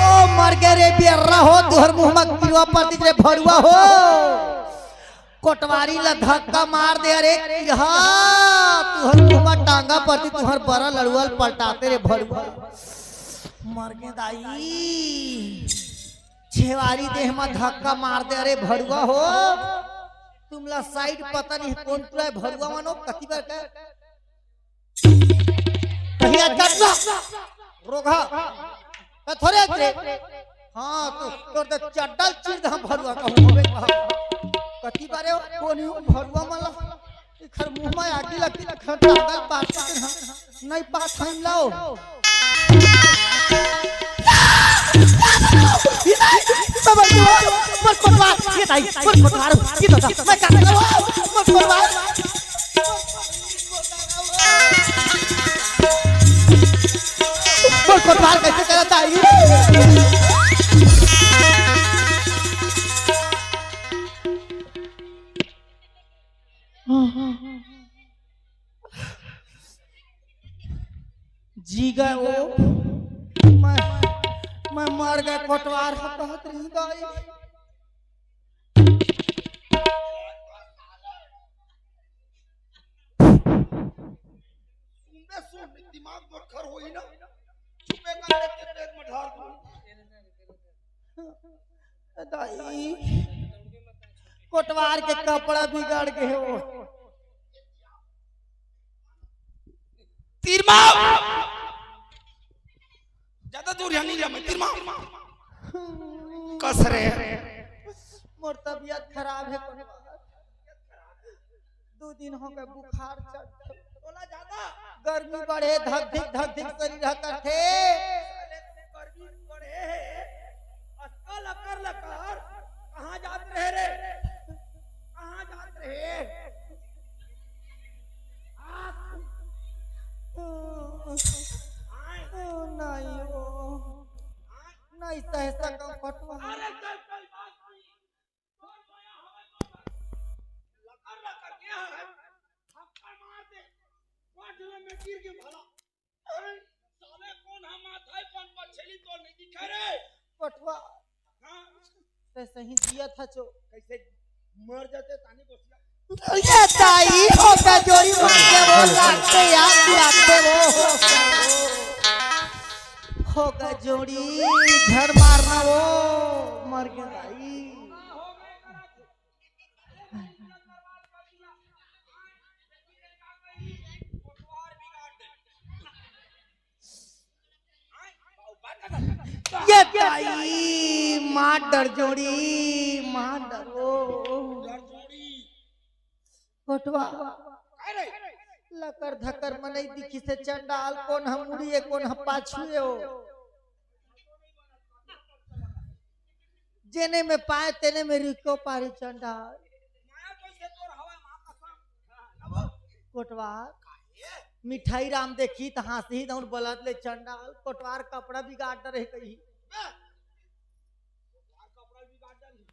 ओ मर गे रे बियर्रा हो, तुहर मुँह म किरवा परतिस रे भरुआ हो। कोटवारी ला धक्का मार दे, अरे किरहा, तुहर मुँह म टांगा परतिस, तुहर बरा लड़ुआ ल पलटाते रे भरुआ। मर गे दाई। छेवारी देह म धक्का मार दे, अरे भरुआ हो, तुमला साइड पता नहीं कोन तुरा भरुआ मनो कति बार का कहिया चटना रोगा का थोरे रे। हाँ, तो तोर तो चड्डल चीर दे भरुआ कहूँ होबे कहा। कति बारे कोनी भरुआ मला एखर मुँह में आगी लगती, एखर तागल पाछे के हम नहीं पास हम लाओ। समझ लो, मत कोटवार, ये दाई, मत कोटवार, ये दादा, मैं क्या कर रहा हूँ? मत कोटवार। मत कोटवार कैसे करता है? जी गए वो, मैं, मैं मर गए कोटवार, हम कहत रही दाई। सुनबे सुन, दिमाग मोर खर होई ना, चुपे कर ले, तेरे पेट में ढार दूँ। दाई, कोटवार के कपड़ा बिगड़ गए हो। तीरमा! ज्यादा दूर यहाँ नहीं जा मैं, तीरमा। कस रे। मोर तबीयत खराब है कोटवार। दू दिन हो गए बुखार चढ़। तोला ज्यादा गर्मी बढ़े, धक धिक धक धिक शरीर ह करथे। साले तू गर्मी बढ़े हे, अतका लकर लकर, कहाँ जात रहे रे? कहाँ जात रहे? हाँ? आय। नहीं हो, आय। नहीं सह सकम कोटवार। अरे चल, कोई बात नहीं। लकर लकर गया है, थप्पड़ मार दे, पाँच में गिर के भला। अरे, साले कौन हम माथा है, कौन पछेली तो नहीं दिखा रे। पटवा। हाँ। ते सही जिया था चो। कैसे मर जाते तानी गोसिया। ये ताई हो गए जोड़ी मारते वो लागते यार बुलाते वो। हो गए जोड़ी झड़ मारना वो मर गए भाई। ये ताई मार डर जोड़ी, मार डर ओ। कोटवा, काय रे? लकर धकर मनई दिखिसे चंडाल, कोन ह मुड़ी ए, कोन ह पाछू ए ओ। जेने में पाए तेने में रिको पारी चंडाल। कोटवा, मिठाई राम देखी त हाँसही दउन बलत ले चंडाल, कोटवार कपड़ा बिगाड़ डरे कही। कोटवार कपड़ा बिगाड़ डरे।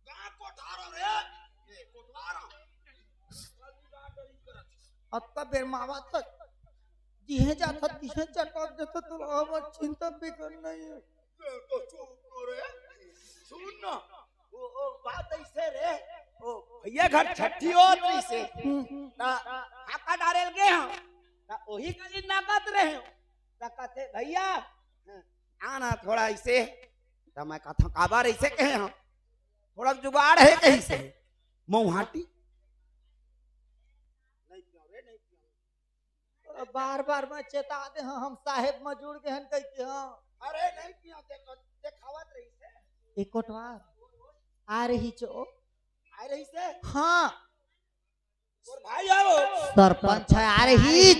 गा कोठार रे, ए, कोटवार। अतका बेर मावा तक जिहे जात ह, तिहे चटक देत ह, तोला हमर चिंता फिकर नहीं है। ए, तो चुप रहो रे। सुन ना, ओ, ओ, बात ऐसे रे, ओ, भैया घर छट्ठी होत रहिसे। हम्म। त हाका डारेल गे हम। त ओही गली नाकत रहे। त कथे, "भैया, आना थोड़ा ऐसे।" त मैं कथा, "काबर ऐसे कहे हम? थोड़ा जुगाड़ है कहीं से?" मऊहाटी। बार बार मैं चेता दे हँव, हम साहेब म जुड़ गे हन कहिके, हाँ। अरे नहीं पिया, देख, देखावत रहिसे। ए कोटवार, आ रहिस ओ। आ रहिसे? हाँ। तोर भाई आओ। सरपंच ह, आ रहिस।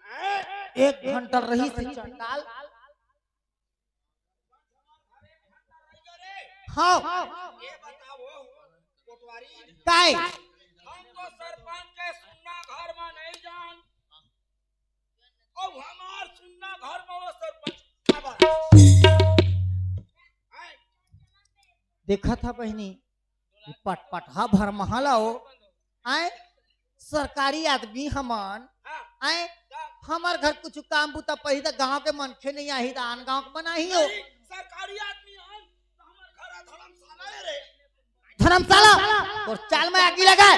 हैं? एक घंटा रहिस चंडाल। हाँ। ये बताओ, कोटवारी। काय? हम तो सरपंच के सुन्ना घर में नहीं जान। अब हमार सुन्ना घर में वो सरपंच काबर? हैं? देखा था बहिनी, पटपटहा भर महला हो। आय, सरकारी आदमी हमन, हाँ। आय, हमर घर कुछ काम बुता पही त गांव के मनखे नहीं आही, त आन गांव के बनाही हो। नहीं, सरकारी आदमी हन, त हमर घर धर्मशाला है रे। धर्मशाला? तोर चाल में आगी लगा।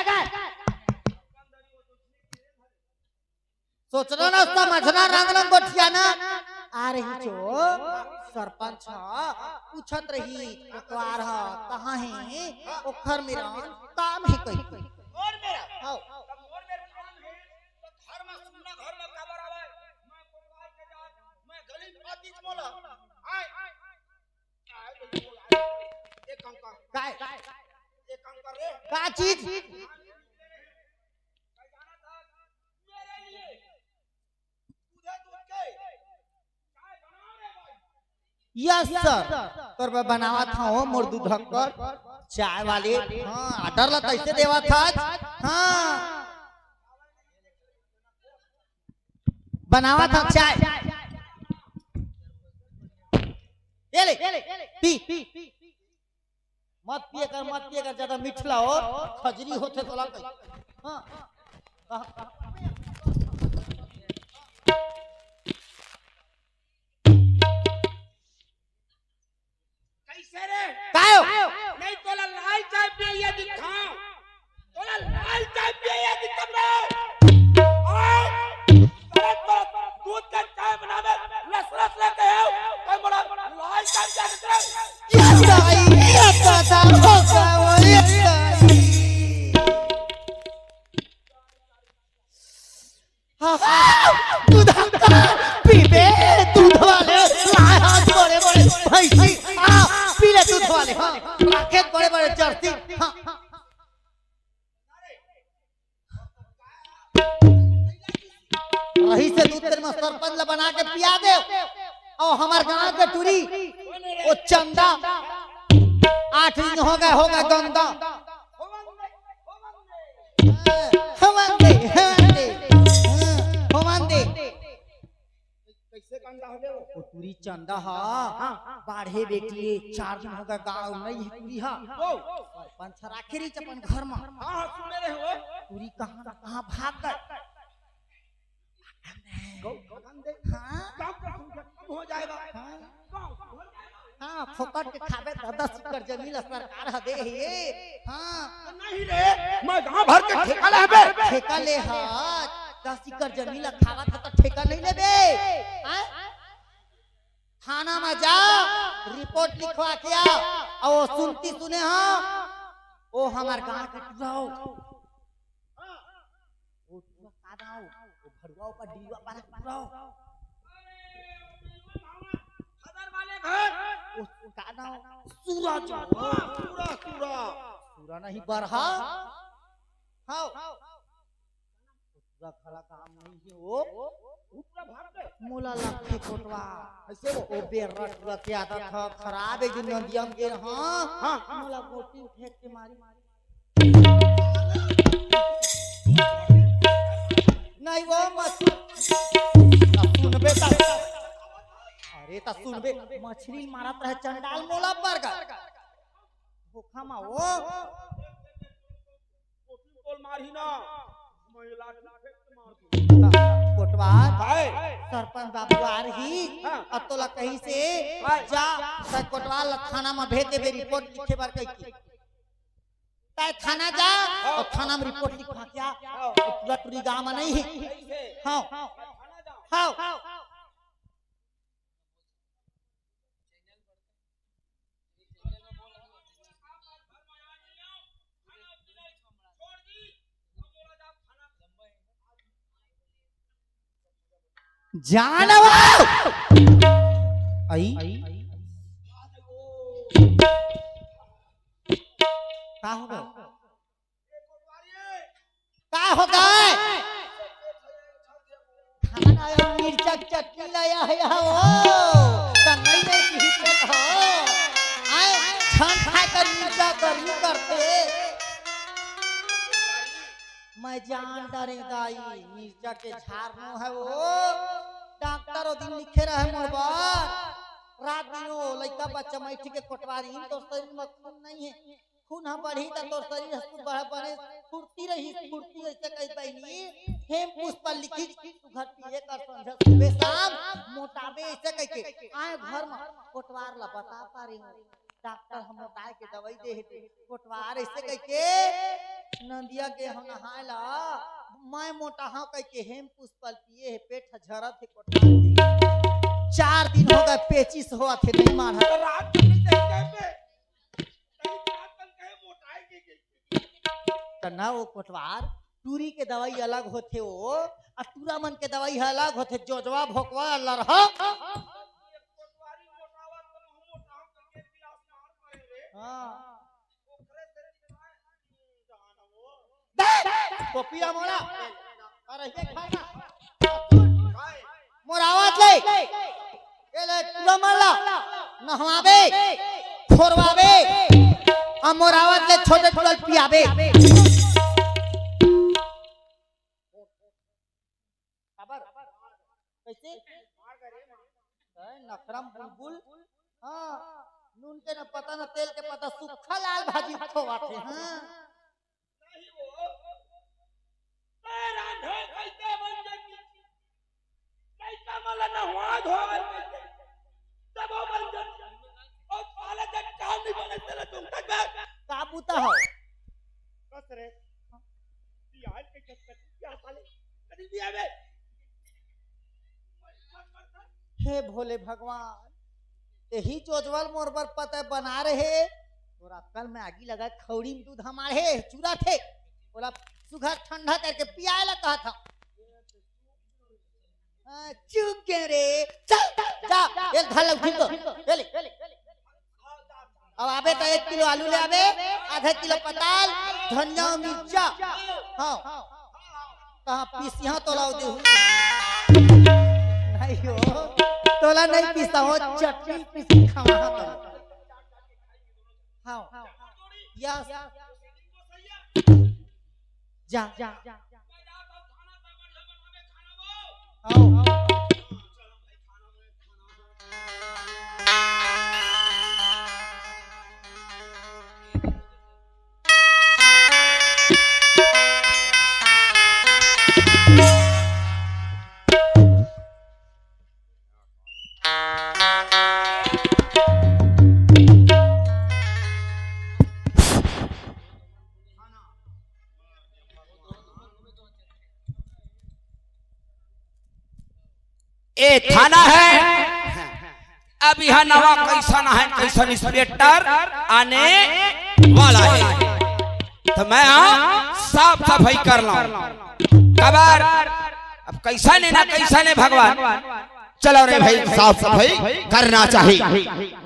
सोचना ना, समझना, रंग रंग गोठियाना। आ रहिस ओ, सरपंच ह, पूछत रहिस, कोटवार ह, कहाँ हे? ओखर मेरन काम हे कहिके। मोर मेरन? हाँ। तब मोर मेरन काम हे, तो घर में सुन्ना घर में काबर आवे? मैं कोटवार के जात, मैं गली में बात दीज मोला। आय, आय, आय, एक काम कर। काय? एक काम कर रे। का चीज? यस सर, तोर बर बनावत हंव मोर दूधक्कर चाय वाले। हाँ, ऑर्डर ला तइसे देवत हस। हाँ, बनावत हंव चाय। ये ले, पी। मत पिए कर, मत पिए कर, ज्यादा मिठला हो, खजरी होथे तोला कही। हाँ। कैसे रे? कायो? नहीं तोला लाल चाय पिए दिखा। तोला लाल चाय पिए दिखा रे। आओ। दूध का चाय बनावे, लस लस लेके आओ, कोई बड़ा लाल चाय पिए दिखा। ये ताई, ये ताता, हो का वो, ये ताई। हाँ, हाँ, दूध का पीबे, दूध वाले, लाए हाथ बड़े बड़े, भैंसी, आ, पी ले दूध वाले, हाँ, राखेत बड़े बड़े जर्सी, हाँ, हाँ। रहिसे दूध तेरे में सरपंच ला बना के पिया दे। अउ हमर गांव के टूरी, वो चंदा, आठ दिन हो गए, हो गए गंदा। हवन दे, हवन दे, हवन दे। कैसे गंदा हो गया वो? वो टूरी चंदा हा, हाँ, हाँ। बाढ़े बेटी, चार दिन हो गया गाँव नहीं है टूरी हा। वो? सरपंच राखे रही अपन घर में। हाँ, हाँ, सुने रहे हो। टूरी कहाँ, कहाँ भाग गए? गौ भगन दे। हाँ। गाँव का संख्या कम हो जाएगा। हाँ। गाँव बढ़ जाएगा। हाँ, फोकट के खाबे त दस एकड़ जमीन ला सरकार ह दे हे। हाँ। नहीं रे, मैं गाँव भर के ठेका लेबे। ठेका ले ह, दस एकड़ जमीन ला खावत ह त ठेका नहीं लेबे। हाँ? थाना में जा, रिपोर्ट लिखवा के आ। अउ वो सुनती सुने ह, वो हमर गाँव के टूरा हो। वो टूरा का नाव? वो भरुआ का डीवा पर टूरा हो। वो का नाव? सूरज हो। सूरा, सूरा। सूरा नहीं, बरहा। हाव। पूरा घला काम नहीं हे वो। पूरा भाग गए। मोला लगथे कोटवार। ऐसे वो। ओ बेरा टूरा के आदत ह खराब, एक दिन नदिया म गे रहा। हाँ। मोला गोटी फेंक के मारी। नहीं वो मछली। त सुनबे त। अरे त सुनबे, मछली मारत रहे चंडाल मोला बरगर। धोखा मा वो। बोल मारही ना। मैं लाठी फेंक के मार दूँ। कोटवार, हाय। सरपंच बाबू आ रही, हाँ। अब तोला कही से, हाय। जा, त कोटवार ला थाना मा भेज देबे, रिपोर्ट लिखे बर कही के। तैं थाना जा, हाँ। अउ थाना मा रिपोर्ट लिखवा के आ। हाँ। अउ पूरा टूरी गाँव मा नहीं हे। नहीं हे। हाँ। थाना जा। हाँ। जानवर। आई। का हो गे? का हो गे? खाना आया, मिर्चा के चटनी लाया है यहाँ वो। त नहीं, नहीं, किसी को हो। आए, छन खाए कर मिर्चा गर्मी करते। मैं जान डरे दाई, मिर्चा के झार नो है वो। डॉक्टर ओ दिन लिखे रहे मोर बर। रात दिन वो लइका बच्चा मैं ठीक है कोटवारी, तो शरीर में खून नहीं है। खून ह बढ़ही त तोर शरीर ह सुबह बने फुर्ती रही, फुर्ती। ऐसे कही बहिनी, हेम पुष्पा लिखी, सुघर पिए कर संझा सुबह शाम, मोटाबे ऐसे कह के। आए घर म कोटवार ला बता पारे हो, डॉक्टर ह मोटाए के दवाई दे हे, कोटवार ऐसे कह के नंदिया गे हो नहाए ला, मैं मोटा हव कह के हेम पुष्पा पिए हे, पेट ह झरत हे कोटवार के। चार दिन हो गए, पेचिस होवत हे, नहीं माढ़ा। रात में नहीं देखते पे। त ना वो कोटवार, टूरी के दवाई अलग होथे वो, अउ टूरा मन के दवाई ह अलग होथे। जोजवा भोकवा लरहा। हाँ। दे! कोपिया मोरा। अरे ये खाना। मोर आवत ले। ए ले, टूरा मन ला नहवाबे, खोरवाबे, अउ मोर आवत ले छोटे टूरा ल पियाबे। काबर? कैसे? ए, नखरा म बुलबुल। हाँ, नून के न पता, न तेल के पता, सुक्खा लाल भाजी खोवाथे। हाँ। नहीं वो, तैं रांधे कैसे बन जाती? लइका मन ला नहवा धोवे कैसे? तब वो बन जाती। अउ साला जब काम नहीं बने, तेला तुम तक बस। का बूता हो? बस रे। बिहार के जब तक क्या साले? कभी भी आवे। हे भोले भगवान, यही जोजवा ल मोर बर पता बना रहे। तोर अक्कल में आगी लगा, खौड़ी में दूध हमार हे, चूरा थे। बोला, सुघर ठंडा करके पियाए ला कहा था। हाँ, चूक गए रे। चल, जा, ये धर ले, उठी तो। ये ले। अब आबे त एक किलो आलू ले आबे, आधा किलो पताल, धनिया, मिर्चा। हाँ। कहाँ पीसिया तोला देहू? नहीं हो, तोला नहीं पीसा हो, चटनी पीसी खावा तो। हाँ। यस। जा। आओ। ए थाना है, अब यहाँ नवा कैसन है, कैसन इंस्पेक्टर आने वाला है, तो मैं यहाँ साफ सफाई कर लाऊं। कबर अब कैसा ने ना कैसा ने भगवान, चलो रे भाई, साफ सफाई करना चाहिए।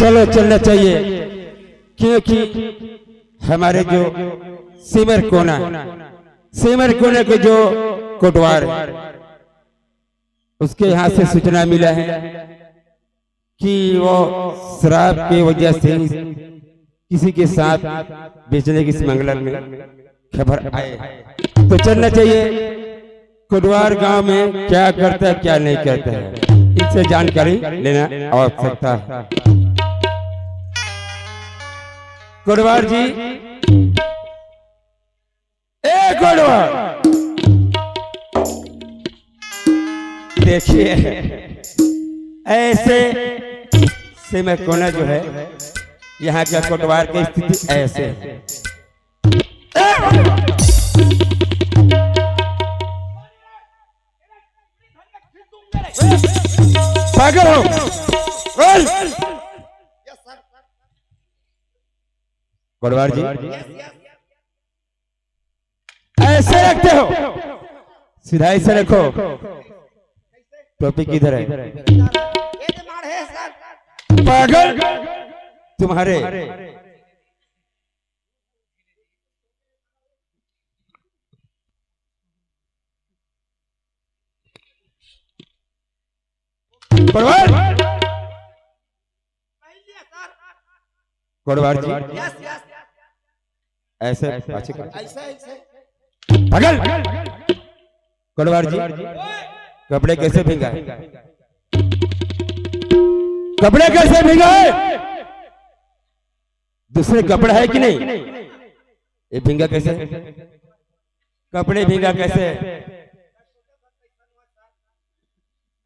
चलो, चलना चाहिए, क्योंकि हमारे जो सिमर कोना, सिमर कोना के जो कोटवार है, उसके यहाँ से सूचना मिला है कि वो शराब की वजह से किसी के साथ बेचने की स्मगलर में खबर आए, तो चलना चाहिए। कोटवार गांव में क्या करता है, क्या नहीं करता है, इससे जानकारी लेना आवश्यकता है। कोटवार जी, ए कोटवार, देखिए, ऐसे सिमर कोना जो है, यहाँ का कोटवार की स्थिति ऐसे है। पागल हो? बोल। कोटवार जी, ऐसे रखते हो, सीधा ऐसे रखो। टोपी किधर है? पागल, तुम्हारे कोटवार, कोटवार जी, ऐसे पाछे कर। पागल, कोटवार जी, कपड़े कैसे भींगा है? कपड़े कैसे भींगा है? दूसरे कपड़ा है कि नहीं? ये भींगा कैसे? कपड़े भींगा कैसे?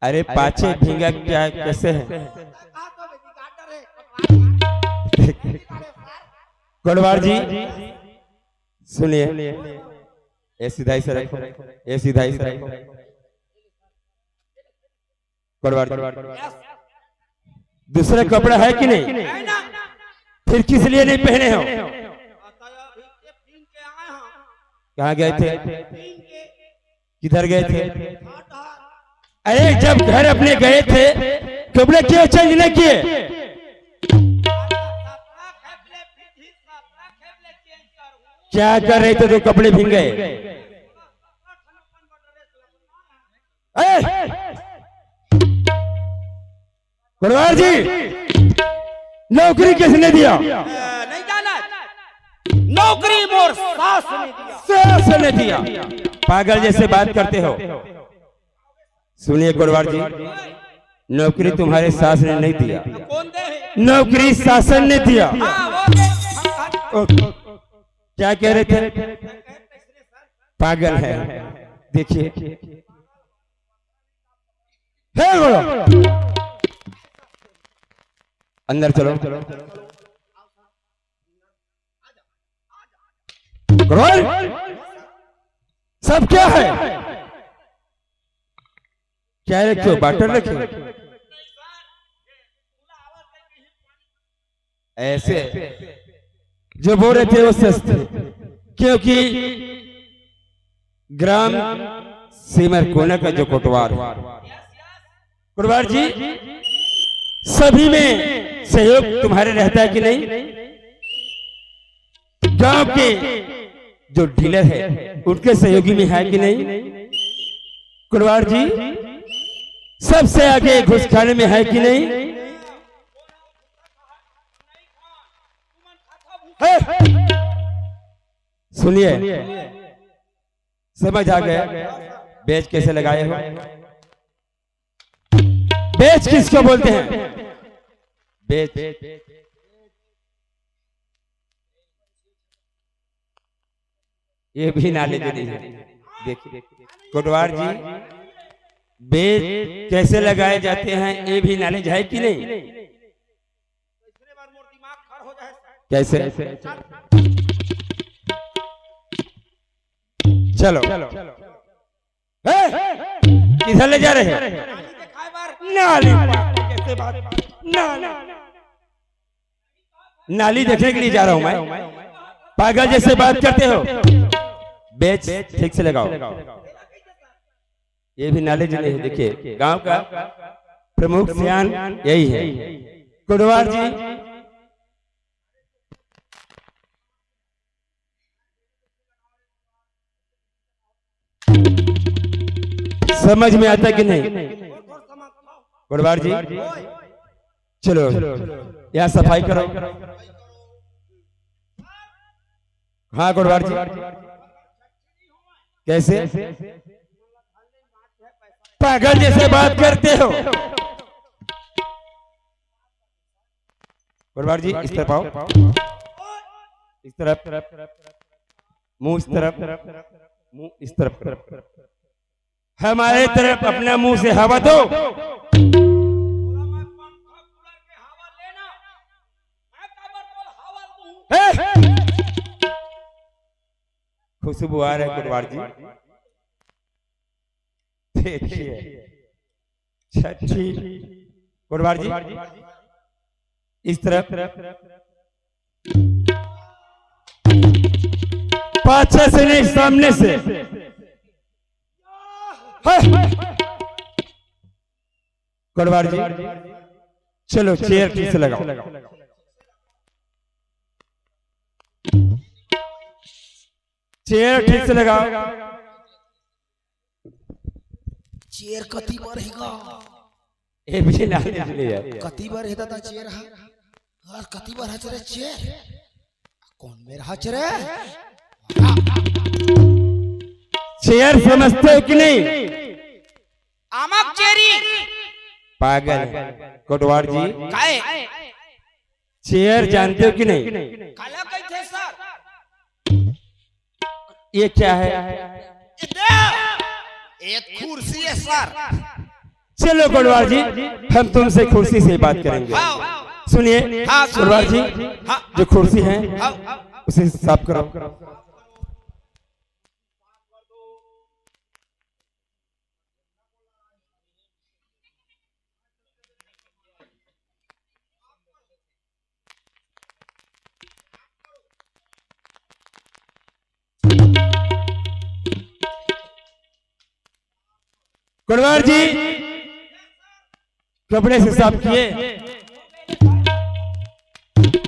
अरे, पाछे भींगा क्या, कैसे है? कोटवार जी, सुनिए, ये सीधा ही से रखो, ये सीधा ही से रखो। कोटवार जी, दूसरा कपड़ा है कि नहीं? फिर किस लिए नहीं पहने हो? कहाँ गए थे? किधर गए थे? अरे, जब घर अपने गए थे, कपड़े क्यों चेंज नहीं किए? क्या कर रहे थे तो कपड़े भींग गए? ए! कोटवार जी, नौकरी किसने दिया? नहीं जाना। नौकरी मोर सास ने दिया। सास ने दिया। पागल जैसे बात करते हो। सुनिए कोटवार जी, नौकरी तुम्हारे सास ने नहीं दिया। कौन दे? नौकरी शासन ने दिया। हाँ, वो दे। ओ, क्या कह रहे थे? पागल है। देखिए, हे बोलो, अंदर चलो। करो। सब क्या है? क्या रखे हो? बॉटल रखे हो? ऐसे जो बोल रहे थे वो सच थे, क्योंकि ग्राम सिमरकोना का जो कोटवार, कोटवार जी, सभी में सहयोग तुम्हारे रहता है कि नहीं? गांव के जो डीलर है उनके सहयोगी में है कि नहीं? कोटवार जी, सबसे आगे घुसखाने में है कि नहीं? है। सुनिए, समझ आ गए, बेच कैसे लगाए हो? बेच किसको बोलते हैं? बेच। ये भी नॉलेज नहीं है। देखिए कोटवार जी, बेच कैसे लगाए जाते हैं, ये भी नॉलेज है कि नहीं? कैसे? चलो, हैं? किधर ले जा रहे हैं? नाली पार, कैसे बात? नाली, नाली देखने के लिए जा रहा हूं मैं। पागल जैसे बात करते हो। बेच ठीक से लगाओ। ये भी नॉलेज नहीं है। देखिए, गांव का प्रमुख सियान यही है। कोटवार जी, समझ में आता कि नहीं? कोटवार जी, चलो, यहाँ सफाई करो। हाँ कोटवार जी, कैसे पागल जैसे बात करते हो? कोटवार जी, इस तरफ आओ, इस तरफ, मुंह इस तरफ, मुंह इस तरफ करो। हमारे तरफ अपना मुंह से हवा दो। हे! खुशबू आ रहा है कोटवार जी। देखिए, छठी कोटवार जी, इस तरफ, पाछे से नहीं, सामने से। हे! कोटवार जी, चलो चेयर ठीक से लगाओ, चेयर ठीक से लगाओ। चेयर कति बर हे गा? ए भी ना ले यार। कति बर हे दादा चेयर हा? यार कति बर हच रे चेयर? कौन मेर हच रे? चेयर समझते हो कि नहीं? आमक चेरी। पागल है। कोटवार जी, काय? चेयर जानते हो कि नहीं? काला कहिथे सर? ये क्या है? ये दे। ये कुर्सी है सर। चलो कोटवार जी, हम तुमसे कुर्सी से बात करेंगे। हाँ। सुनिए, हाँ, सुनिए। कोटवार जी, हाँ। जो कुर्सी है, हाँ। उसे साफ करो। कोटवार जी, कपड़े से साफ किए।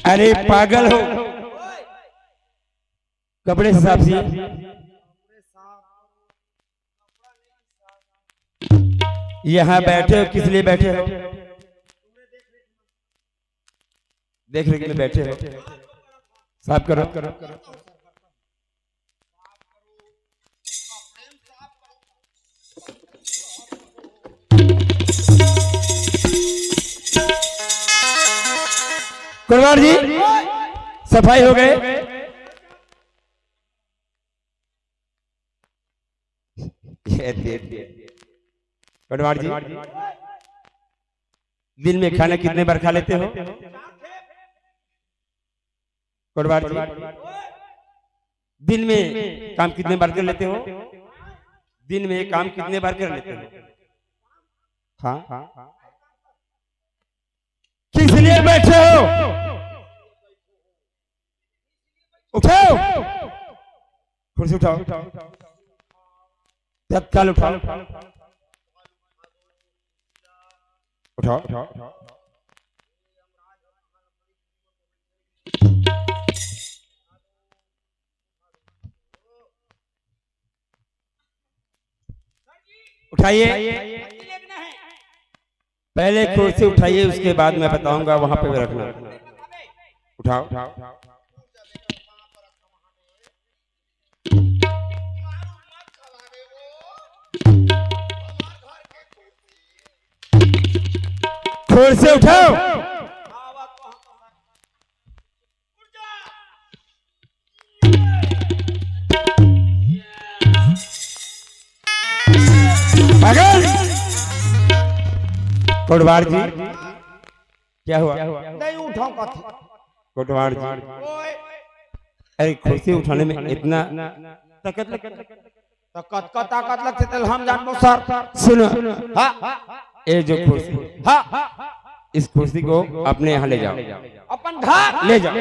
अरे पागल हो, कपड़े से साफ किए। यहाँ बैठे हो, किस लिए बैठे हो? देख रेख में बैठे हो, साफ करो। कोटवार जी, सफाई हो गए। ये दे, दे। कोटवार जी, दिन में खाना कितने बार खा लेते हो? कोटवार जी, दिन में काम कितने बार कर लेते हो? दिन में काम कितने बार कर लेते हो? हाँ, किस लिए बैठे हो? उठाओ, कुर्सी उठाओ, तत्काल उठाओ, उठाओ। उठाइए, पहले कुर्सी उठाइए, उसके बाद मैं बताऊंगा, वहां पे रखना। उठाओ। कुर्सी उठाओ। पागल। कोटवार जी, क्या हुआ? नहीं उठाऊं कथे। कोटवार जी, ओए। अरे, कुर्सी उठाने में इतना ताकत लगता है? तो कतका ताकत लगथे, तेला हम जानबो सर। सुनो। हाँ। ये जो कुर्सी, हाँ। इस कुर्सी को अपने यहाँ ले जाओ। अपन घर ले जाओ।